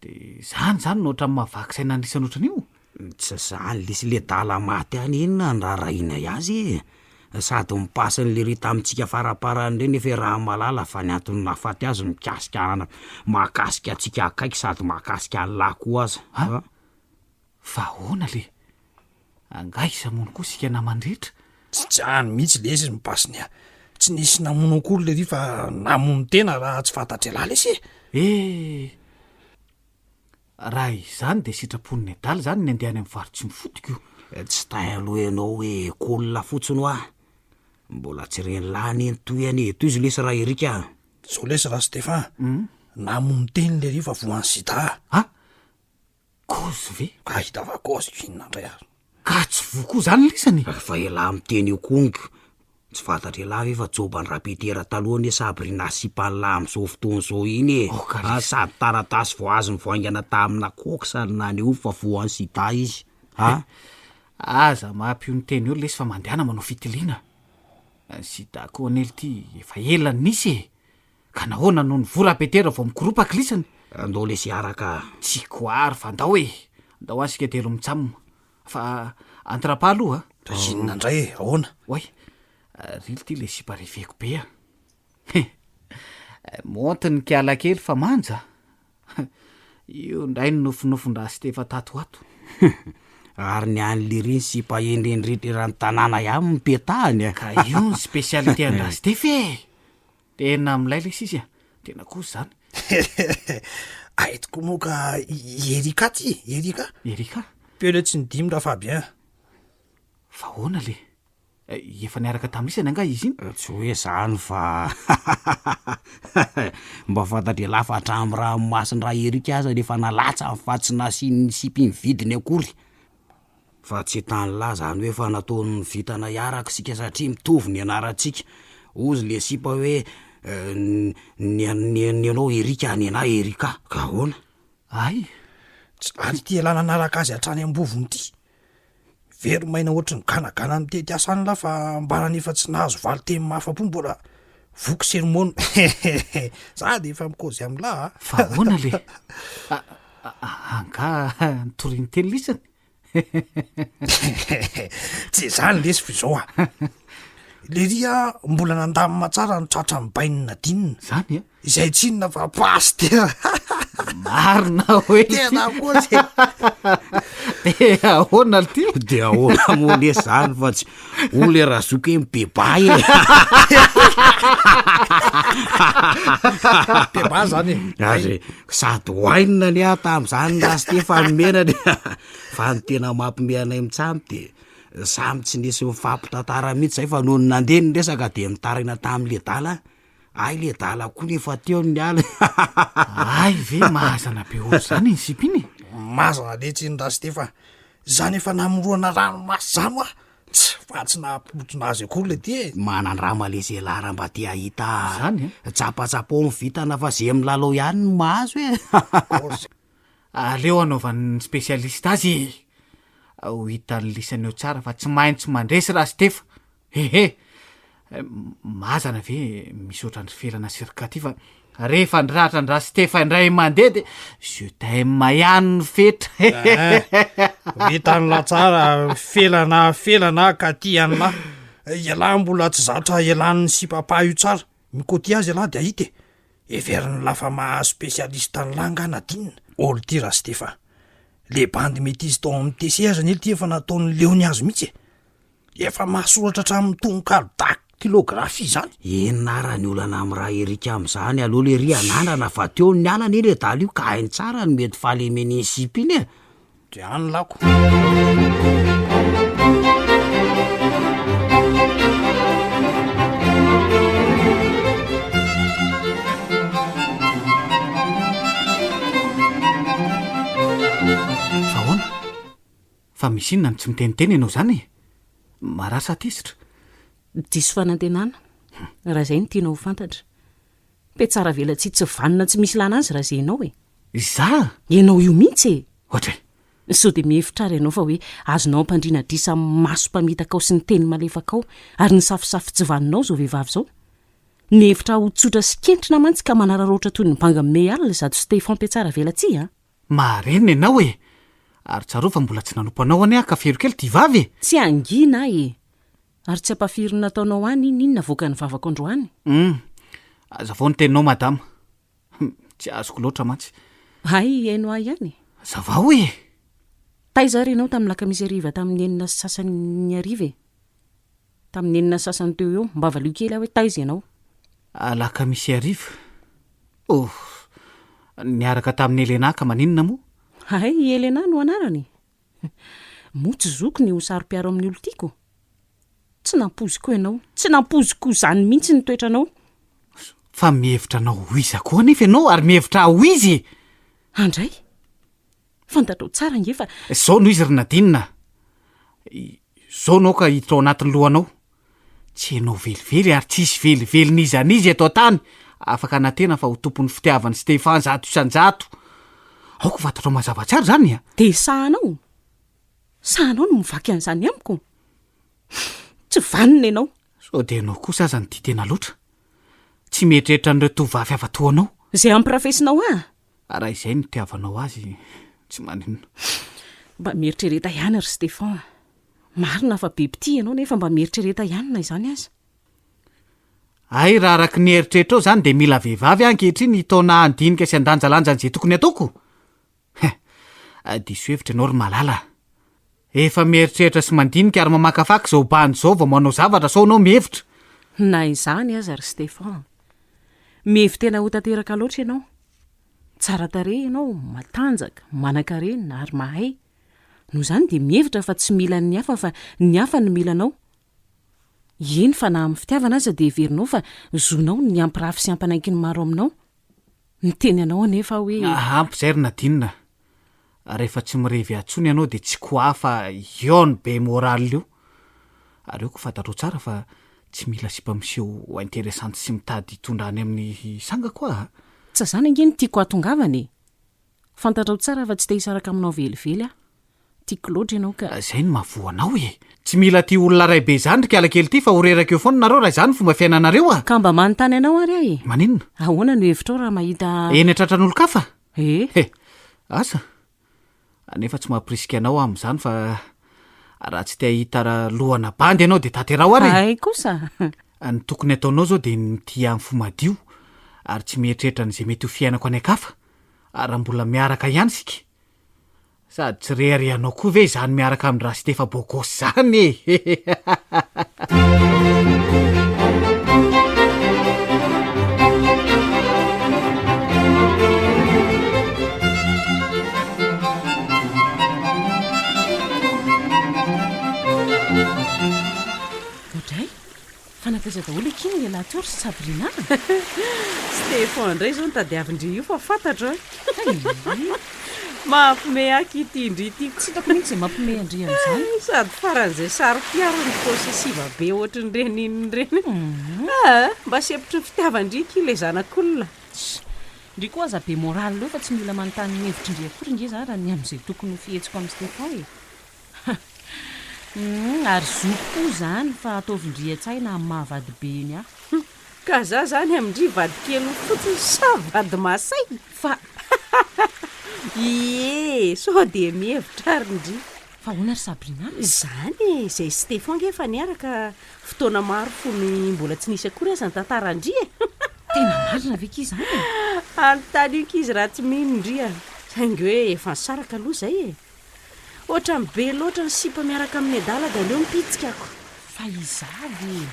De zany zany no ohatran'ny mahavaky saina an'lisany ohatran'io? Tsy zany lesy le dala maty any inona no raharahianay azy e! Sady nipasin'i lery tamintsika faraparany ireny nefa i Ramalala fa ny antony nahafaty azy mikasika ana mahakasika antsika akaiky sady mahakasika an'lah koa aza a! Fa ahoana le? Angaha iza mono koa isika namany rehetra? Tsy tsy any mihitsy lesy ny pasiny a! Tsy nisy namono akory lery fa namono tena raha tsy fantatr'ialahy lesy e! Eh! Raha izany dia sitrapon'ny adala izany ny handeha any amin'ny varo-tsy mifotiko. Tsy tay aloha ianao hoe cool fotsiny hoa! Mbola tsy ren'lah anie ny tohiny e! Tohizo lesy ra Eric a! Zao lesy ra Stefan, namono tena lery fa voan'ny sida. A! Kozy ve? Ka hita fa kozy inona indray ary? Ka tsy voa koa zany lisany e? Fa elah miteny io kongo, tsy fantatr'elah ve fa joban'i Rapetera taloha anie Sabrina sipan'lah amin'izao fotoana izao iny e! Aoka Ah, lesy. sady taratasy vao azony vao haingana tamina cox no nanehoany fa voan'ny sida izy a! Aza mampio ny teny eo lesy fa mandehana manao fitiliana. Ny sida koa anie lty efa ela no nisy e! Ka nahoana no nivoa Rapetera vao mikoropaka lisany? Andao lesy hiaraka a! Tsiko ary fa andao e! Andao any isika telo mitsam. Fa entre-pa aloha a! Fa inona indray e? Ahoana? Oay! Ry lty le sipa reveko be a! He! Monty ny kiala kely fa manja! Io indray ny nofinofin-dRastefa tato ho ato. Ary ny an'i Lery ny sipa hendry indrindra eran'ny tanàna ihany no petahany a! Ka io ny spécialité an-dRastefa e! Tena milay lesy izy a! Tena kosa zany. Hay tokoa moa ka i Erika ty e, Erika. Erika? Pele tsy nidimy ra Fabien. Fa ahoana le? Efa niaraka tamin'isany angaha izy iny? Tsy hoe zany fa mba fantatr'ialahy fa hatramin'ny ranomasin-dra Erika aza efa nalatsany fa tsy nasiany nisipiny vidiny akory. Fa tsy hitan'lah zany hoe efa nataony vintana hiaraka isika satria mitovy ny anarantsika. Hozy le sipa hoe ny ny anao Erika ny anah Erika. Ka ahoana? Hay! Tsy ary ity elah nanaraka azy hatrany ambovony ity. Very maina ohatry ny ganagana mitety asa any lah fa ambarany efa tsy nahazo valinteny mahafapo mbola voky sermona. Za de efa mikaozy amin'lah a. Fa ahoana le? Angaha nitoriany teny lisany? Tsy izany lesy fa izao a! Lery a mbola nandamina tsara ny tratran'i Bainina Nadine. Zany a? Izay tsy inona fa pasitera. Marina hoe Tena koa ze. De ahoana lty? De ahoana moa lesy zany fa tsy o le razoky hoe mibeba e. Beba zany e. Ary sady oainina anie aho tamin'izany Rastefa menatra fa ny tena mampime anay mitsamy de samy tsy nisy nifampitantara mihitsy zay fa nony nandeha ny resaka de nitaraina tamin'ny ledala Hay le dala koa nefa teo ny niala Hay ve mahazana be ohatr'izany iny sipa iny e? Mazana letsy iny Rastefa, zany efa namoroana ranomaso zany hoa, tss fa tsy nahapotsina azy akory le ty e! Manandrama lesy elah raha mba te hahita a! Zany a? Tsapatsapao ny vintana fa ze milalao ihany no mahazo e! Aleo hanaovan'ny spécialiste azy e! Ho hitan'ny lisany eo tsara fa tsy maintsy mandresy Rastefa! Hehe! Mazana ve misy ohatran-dry Felana sy ry Katy fa rehefa nirahatra an-dRastefa indray mandeha de je t'aime ihany ny fetra Eh, ho hitan'lah tsara Felana Felana Katy an'lah. Ialahy mbola tsy zatra elan'ny sipa-pa io tsara. Mikoty azy ialahy de ahita e. Heverin'lah fa maha spécialiste an'lah angaha Nadine? Ol ty Rastefa. Le bandy metisy tao amin'ny TC aza anie ty efa nataony leony azy mihitsy e. Efa mahasoratra hatramin'ny tononkalo dactylo. dactylographie zany. Inona ara ny olana am raha Eric amzany, aleo lery hanandrana fa teo ny niala anie le dala io ka hainy tsara ny mety fahalemen'iny sipa iny e! De any lako. Fa ahoana? Fa misy inona no tsy miteniteny ianao izany e? Marary sa tezitra? Diso fanantenana, raha izay no tianao ho fantatra. Mpiatsara velatsihy tsy vanona tsy misy ilana azy raha izay ianao e! Izaho? Ianao io mihitsy e! Ohatray! Sao dia mihevitra ary ianao fa hoe azonao ampandriana adrisa amin'ny maso mpamitaka ao sy ny teny malefaka ao ary ny safosafo tsy vanona ao izao vehivavy izao? Mihevitra ho tsotra sy kentrina mantsy ka manararaotra toy ny banga mey alina izato Stefan mpiatsara velatsihy a! Marenina ianao e! Ary tsarovy fa mbola tsy nanompo anao anie aho ka fero kely ity vavy e! Tsy hangina aho e! Ary tsy ampafirin'ny nataonao ahy n'inon'inona avoakan'ny vavako androany. Hum! Azavao ny teninao madama. Hum! Tsy azoko loatra mantsy. Hay hihaino ahy ihany e! Azavao e! Taiza ary ianao tamin'ny lakamisy hariva tamin'ny 6:30 hariva e? Tamin'ny 6:30 teo eo, mba valio kely aho hoe taiza ianao? Alakamisy hariva? Oh! Niaraka tamin'i Elena ka maninona moa? Hay, i Elena no anarany e! Moa tsy zoko ny ho saro-piaro amin'ny olon-tiako? Tsy nampoiziko ianao, tsy nampoiziko izany mihitsy ny toetranao. Fa mihevitra anao ho iza koa anefa ianao ary mihevitra ahy ho iza e? Andray! Fantatrao tsara ange fa. Izao no izy ry Nadine a! Izao no aoka hiditra ao anatin'ny lohanao. Tsy ianao velively ary tsy hisy velively n'iza n'iza eto an-tany afaka hanantena fa ho tompon'ny fitiavan'i Stefan 100%. Aoka ho fantatrao mazava tsara izany a! Dia sahanao? Sahanao no mivaky an'izany amiko? Tsy vanona ianao! Sao dia ianao kosa aza no tia tena loatra? Tsy mieritreritra an'ireo tovovavy hafa toa anao? Izay ampirafesinao ahy? Raha izay no itiavanao azy, tsy maninona. Mba mieritrereta ihany ry Stefan a! Marina fa be mpitia ianao nefa mba mieritrereta ihany na izany aza. Hay raha araka ny eritreritrao izany dia mila vehivavy aho ankehitriny hitaona ahy handinika sy handanjalanja an'izay tokony hataoko? Hein! Diso hevitra ianao ry Malala a! Efa mieritreritra sy mandinika ary mamakafaka izao bandy izao vao manao zavatra sao ianao mihevitra. Na izany aza ry Stefan a! Mihevi-tena ho tanteraka loatra ianao. Tsara tarehy ianao, matanjaka, manankarena ary mahay. Noho izany dia mihevitra fa tsy mila ny hafa fa ny hafa no mila anao. Eny fa na amin'ny fitiavana aza dia heverinao fa zonao ny hampirafy sy hampanaiky ny maro aminao. Miteny anao anefa aho hoe. Ampy izay ry Nadine a! Rehefa tsy mirevy ahy intsony ianao dia tsy quoi fa eo ny be moral io. Ary aoka ho fantatrao tsara fa tsy mila sipa miseho interessante sy mitady hitondra any amin'ny sangako aho a! Tsy izany ange no tiako hahatongavana e! Fantatrao tsara fa tsy te hisaraka aminao velively aho. Tiako loatra ianao ka. Izay no mahavoa anao e! Tsy mila ity olona ray be izany ry kalakely ity fa ho reraka eo foana nareo raha izany ny fomba fiainanareo a! Ka mba manontany anao ary aho e! Maninona? Ahoana no hevitrao raha mahita. Eny an-tratran'olon-kafa? E! He! Asa! Nefa tsy mampirisika anao aho amin'izany fa raha tsy te hahita lohana bandy ianao dia tanteraho ary e! Hay kosa! Ny tokony hataonao izao dia ny mitia amin'ny fo madio ary tsy mieritreritra an'izay mety ho fiainako any an-kafa raha mbola miaraka ihany isika. Sady tsy reharehanao koa ve izany miaraka amin-dry Rastefa bôgôsy izany e! Oadray! Fa nankaiza daholo akia ny lehilahy teo ry Sabrina a? Stefan indray izao no tadiavin-dry io fa fantatro a! Mampime ahy akia ity ndry ity ko. Tsy hitako mihitsy izay mampime an-dry amin'izany. Sady faran'izay saro-piaro no possessive be ohatrin'ireny inona ireny. Aa! Mba sempotry ny fitiavan-dry akia ilay zanak'olona. Tss! Ndry koa aza be morale eo fa tsy mila manontany ny hevitry ndry akory nge za raha ny amin'izay tokony ho fihetsiko amin'i Stefan e! Humm ary zoko koa zany fa ataovy ndry an-tsaina amin'ny maha vadibeny ahy. Ka za zany amin-dry vadikely fotsiny sa vady masay? Fa Ie, sao dia mihevitra ary ndry. Fa ahoana ry Sabrina? Izany e, izay sy Stefan nge efa niaraka fotoana maro fony mbola tsy nisy akory aza ny tantaran-dry e! Tena marina ve ki izany e? Anontanio nkizy raha tsy mino ndry a! Saingy hoe efa nisaraka aloha izay e! Ohatran'ny be loatra ny sipa miaraka amin'ny adala dia aleo mipitsika ako. Fa iza avy e?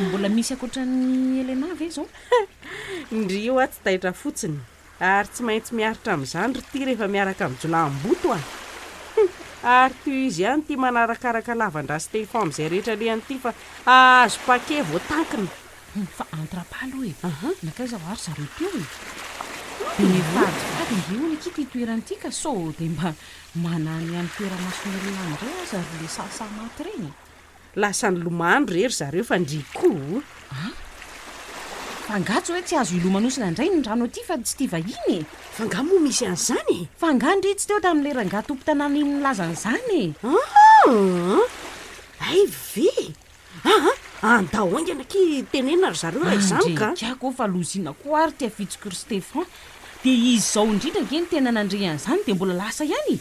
Mbola misy ankoatran'i Elena ve izao? Ndry hoa tsy taitra fotsiny ary tsy maintsy miaritra amin'izany ry ty rehefa miaraka amin'ny jiolahim-boto a! Hum! Ary tohizo ihany ity manarakaraka lavan-dRastefan amin'izay rehetra alehany ity fa hahazo paquet voatankina. Hum! Fa entre pas aloha e! Nankaiza hoa ry zareo teo e? Dia fadifady ange hono akia ity toerana ity ka sao dia mba manany any toera-mason'olona any indray aza ry le sahasaha maty ireny e! Lasa nilomano re ry zareo fa ndry koa. An! Fa angaha tsy hoe tsy azo ilomanosana indray ny rano aty fa tsy tia vahiny e? Fa angaha moa misy an'izany e? Fa angaha ndry tsy teo tamin'ilay rangahy tompon-tanàna iny nilaza an'izany e? An! Hay ve? Aa! Andao haingana akia tenenina ry zareo raha izany ka! Andry ko fa lozina koa ary ity afitsiko ry Stefan. Dia izy izao indrindra ange no tena nandre an'izany dia mbola lasa ihany e!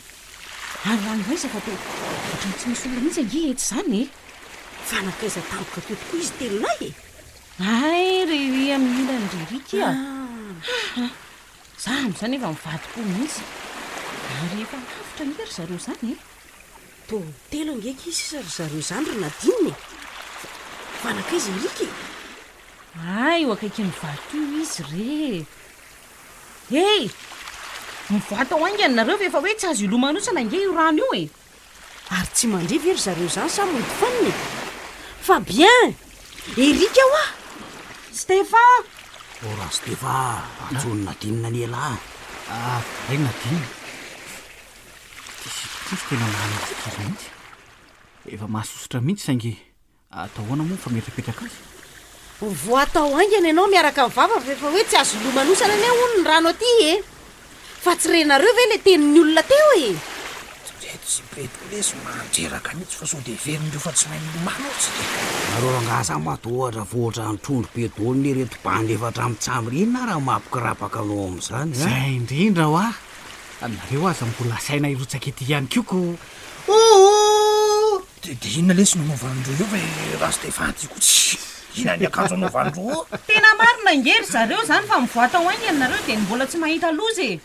Ary raha ny aiza fa toa ohatran'ny tsy misy olona mihitsy ange etsy izany e! Fa nankaiza tampoka teo tokoa izy telolahy e? Hay ry ry amin'ny ilany ry ry kia! Aa! Za amin'izany efa mivadi-po mihitsy. Ary efa lavitra ange ry zareo izany e! Toa telo ange akia sisa ry zareo izany ry Nadine e! Fa nankaiza Eric e? Hay eo akaikin'ny vato io izy re e! Hey! Mivoaha tao haingana nareo fa efa hoe tsy azo ilomanosana ange io rano io e! Ary tsy mandre ve ry zareo izany sa mody fanina e? Fabien! Eric hoa! Stephan! Oh Rastefa a! Antsoin'i Nadine anie elah a! Ah, hay Nadine! Ity sipa ity tsy tena mahanaiky kely mihitsy. Efa mahasosotra mihitsy saingy Atao ahoana moa ny fametrapetraka azy? Voatao haingana ianao miaraka amin'ny vava fa efa hoe tsy azo ilomanosana anie hono ny rano aty e! Fa tsy renareo ve le tenin'ny olona teo e? Ireto sipa ireto koa lesy mandreraka mihitsy fa sao dia heverin'ireo fa tsy mahay milomano aho tsy dia. Nareo rangaha za maty ohatra fa ohatran'ny trondro be daholo anie ireto bandy efa hatramin'ny tsambo ry inona ary mampikirapaka anao amin'izany a? Zay indrindra hoa! Nareo aza mbola asaina hirotsaka ety ihany koa ko! Ooh! De de inona lesy no anaovandreo eo fa i Rastefan ty koa tsy inona ny akanjo anaovandreo eo? Tena marina ange ry zareo zany fa mivoaha tao haingana nareo dia mbola tsy mahita loza e!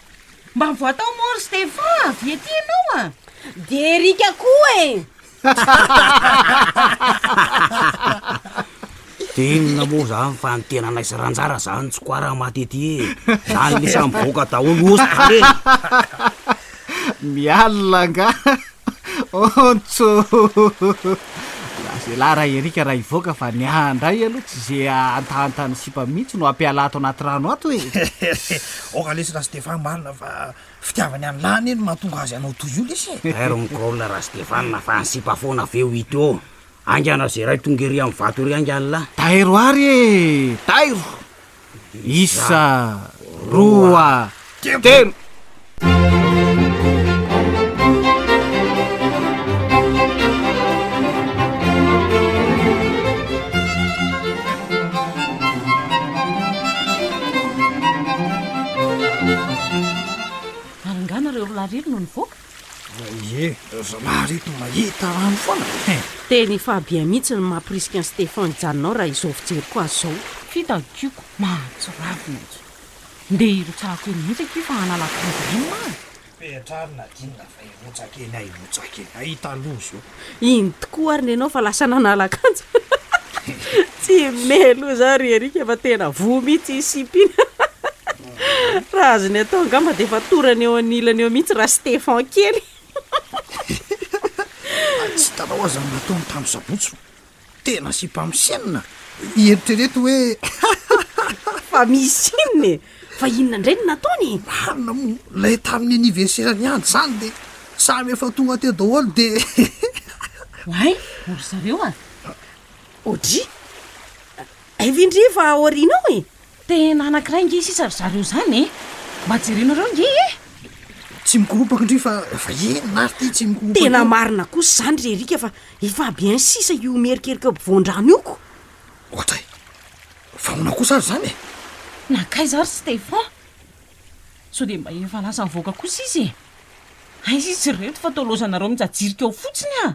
Mba mivoaha tao moa ry Stefan avy ety ianao a! Dia Erika koa e! Dia inona moa zany fa ny tenanay sy ranjara zany tsy koara maty ety e! Zany le samy mivoaka daholo osy tale! Mialona angaha? Ontso! Lasa elah ra Eric raha hivoaka fa ny ahy ndray aloha tsy ze ahantahantan'ny sipa mihitsy no hampiala ato anaty rano ato e! Aoka lesy ra Stéphane marina fa fitiavany an'lah anie no mahatonga azy hanao toy io lesy e! Tairo ny grôle ra Stéphane fa ny sipa foana ve ho hita eo? Haingana ze ray tonga ery amin'ny vato ery haingana lah! Tairo ary e! Tairo! Isa, roa, telo! Ary angaha nareo roa lahy ireto no nivoaka? Ie, zalahy reto mahita rano foana e! Tena i Fabien mihitsy no mampirisika an'i Stephan hijanona ao raha izao fijeriko azy izao. Fitadidiako mahatsiravina izy. Ndeha hirotsahako eny mihitsy akia fa hanala problème a! Petrary Nadine fa hirotsaka eny aho hirotsaka eny, hahita loza eo. Iny tokoa ary nenao fa lasa nanala akanjo. Tsy meloza ry Eric fa tena voa mihitsy iny sipa iny. Raha azony atao angamba dia efa torany eo anilany eo mihitsy ra Stephan kely. Tsy hitanao aza ny nataony tamin'ny sabotsy fa tena sipa misenina. Eritrereto hoe Fa misy inona e? Fa inona indray no nataony e? Marina moa, ilay tamin'ny anniversaire-n'i Andry izany dia samy efa tonga teo daholo dia Oay, o ry zareo a! Audrey, hay ve ndry efa aoriana ao e? Tena anankiray nge sisa ry zareo zany e! Mba jerenareo nge e! Tsy mikoropaka ndry fa fa inona ary ty tsy mikoropaka Tena io? marina kosa izany ry Eric fa efa bien sisa io mierikerika eo ampovoan-drano io ko! Ohatray! Fa ahoana kosa ary izany e? Nankaiza ary Stephan? Sao dia mba efa lasa nivoaka kosa izy e? Aiza izy ireto fa toa lozanareo mijajirika eo fotsiny ah!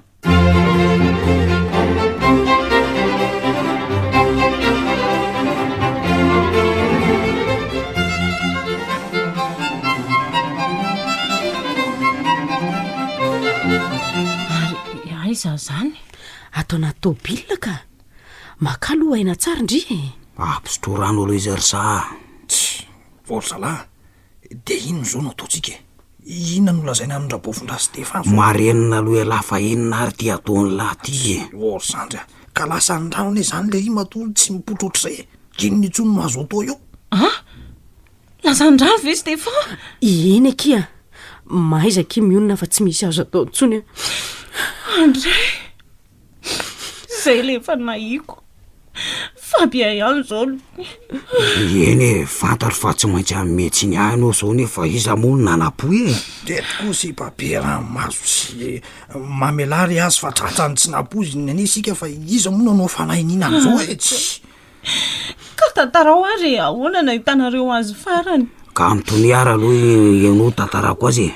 Ary aiza izany? Ato anaty tôbila ka! Makà aloha aina tsara ndry e! Ampisotroa rano aloha izy ry za a! Tsia, vao ry zalahy a! Dia inona izao no ataontsika e? Inona no lazaina amin-dRabofondraha Stéphane zao? Marenina aloha ialahy fa inona ary ity ataon'lah ty e? Ô ry zandry a! Ka lasa ny rano anie izany lery matoa tsy mipoitra ohatr'izay e! Inona intsony no azo atao eo? An! Lasa ny rano ve Stéphane? Eny akia! Mahaiza akia mionona fa tsy misy azo atao intsony a! Andray! Zay le efa nahiko. Fabien ihany zao no. Eny e, fantatro fa tsy maintsy hanome tsiny ahy ianao zao nefa iza moa no nanam-po e? Reto koa sipa be ranomaso sy mamelà re azy fa tratran'ny tsy nampoiziny anie isika fa iza moa nanao fanahy nina an'izao e? Tsy. Ka tantarao ary e, ahoana nahitanareo azy farany? Ka mitonia ary aloha ianao tantarako azy e.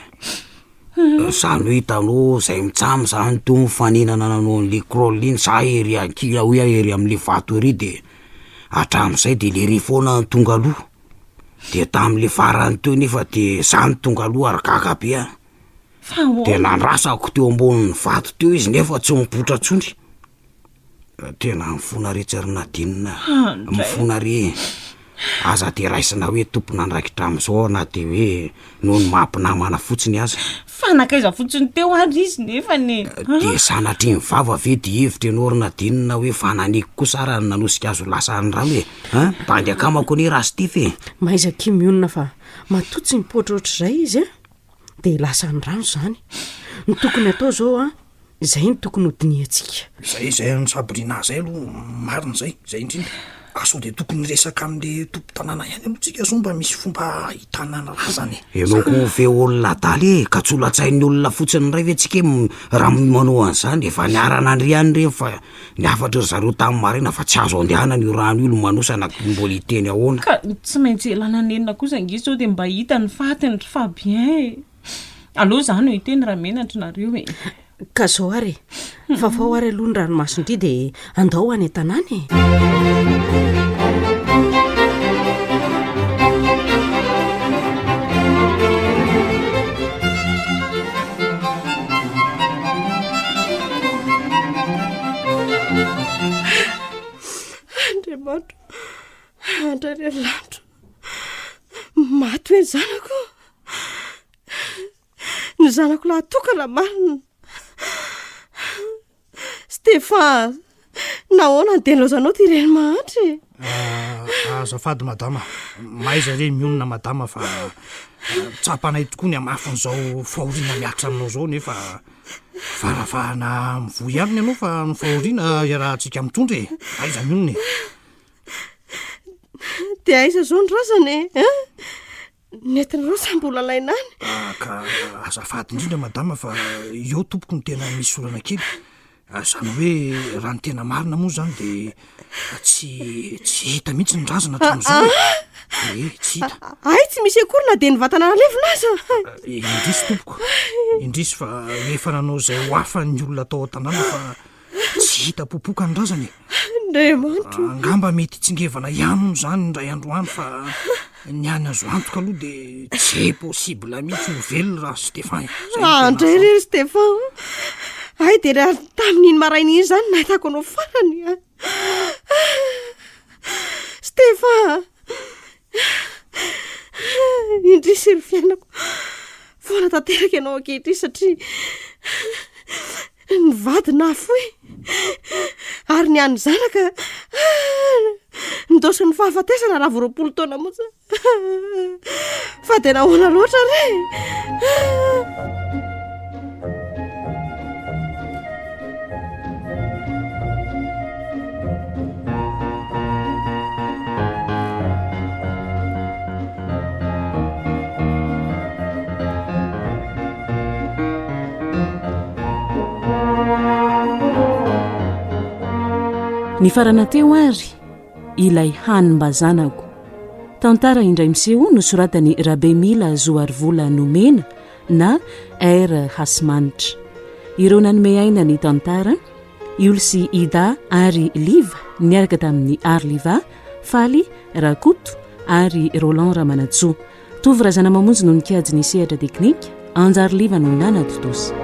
Zany hoe hitanao zay mitsam zany teo mifaninana nanao an'le crawl iny, za ery ankila hoy aho ery am'le vato ery de hatram'zay de lery foana no tonga aloha, de tam'le farany teo nefa de za no tonga aloha ary gaga be aho, Fa ahoana? de nandrasako teo ambonin'ny vato teo izy nefa tsy mipoitra tsony. Tena mifona re tsy ry Nadine a! Mifona re e! Aza dia raisina hoe tompon'andraikitra amin'izao aho na dia hoe noho ny maha mpinamana fotsiny aza. Fa nankaiza fotsiny teo ary izy nefany e! Dia sanatria ny vava ve dia hevitra ianao ry Nadine hoe fananiko kosa ara no nanosika azy ho lasa any rano e! An! Bandy akamako anie Rastef e! Mahaiza akia mionona fa matoa tsy mipoitra ohatr'izay izy a! Dia lasa ny rano izany. Ny tokony atao izao an, izay no tokony ho dinihantsika. Izay izay an'i Sabrina izay aloha marina izay, izay indrindra. Ka sao dia tokony hiresaka amin'le tompon-tanàna ihany aloha tsika sao mba misy fomba ahitana ny razana e. Ianao koa ve olona adala e, ka tsy ho latsain'ny olona fotsiny indray ve tsika e raha manao an'izany, efa niara-nandry ihany ireny fa ny hafatry ry zareo tamin'ny maraina fa tsy azo andehanana io rano io lomanosana mbola hiteny ahoana. Ka tsy maintsy ialana nenina kosa ange sao dia mba hita ny fatiny ry Fabien e. Aleo za no hiteny raha menatra nareo e. Ka zao ary e, fafao ary aloha ny ranomason-dry dia andao ho any an-tanàna e. Andriamanitro, andray re ny lanitro. Maty hoe ny zanako. Ny zanako lahy tokana marina. Stéphane, nahoana no dia nilaozanao ity reny mahantra e? Ah, azafady madama, mahaiza re mionona madama fa tsapanay tokoa ny hamafin'izao fahoriana mihatra aminao izao nefa faravahana mivoy ihany ny anao fa ny fahoriana iarahantsika mitondra e, aiza mionona e. Dia aiza izao ny razana e? Hein? Nentin'ireo sa mbola alaina any? Ah, ka azafady indrindra madama fa eo tompoko no tena misy olana kely. Ah, izany hoe raha ny tena marina moa izany dia tsy tsy hita mihitsy ny razana hatramin'izao e. Ah, eh, tsy hita. Ay, tsy misy akory na dia ny vatana nalevina aza. Eh, indrisy tompoko, indrisy fa efa nanao izay ho hafa ny olona tao an-tanàna fa Tsy hita popoka ny razana e. Andriamanitro. Angamba mety hitsingevana ihany hono izany indray andro any fa ny any azo antoka aloha dia tsy possible mihitsy ho velona raha Stéphane e. Zay no tena Andray re ry Stéphane. Hay dia raha tamin'iny maraina iny izany nahitako anao farany a. Stéphane. Indrisy ry fiainako. Foana tanteraka ianao ankehitriny satria ny vady nahafoy ary ny an'ny zanaka nindaosin'ny fahafatesana raha vao 20 taona monja. Fa dia nahoana loatra re? Nifarana teo ary ilay hany mba zanako. Tantara indray miseho nosoratan'i Rabemila Zoharivola Nomena na R Hasimanitra. Ireo nanome aina ny tantara, Iolo sy Ida ary Liva niaraka tamin'i Arliva, Faly, Rakoto ary Roland Ramanantsoa. Tovo Razanamamonjy no nikajy ny sehatra teknika, Anjary Liva no nanatontosa.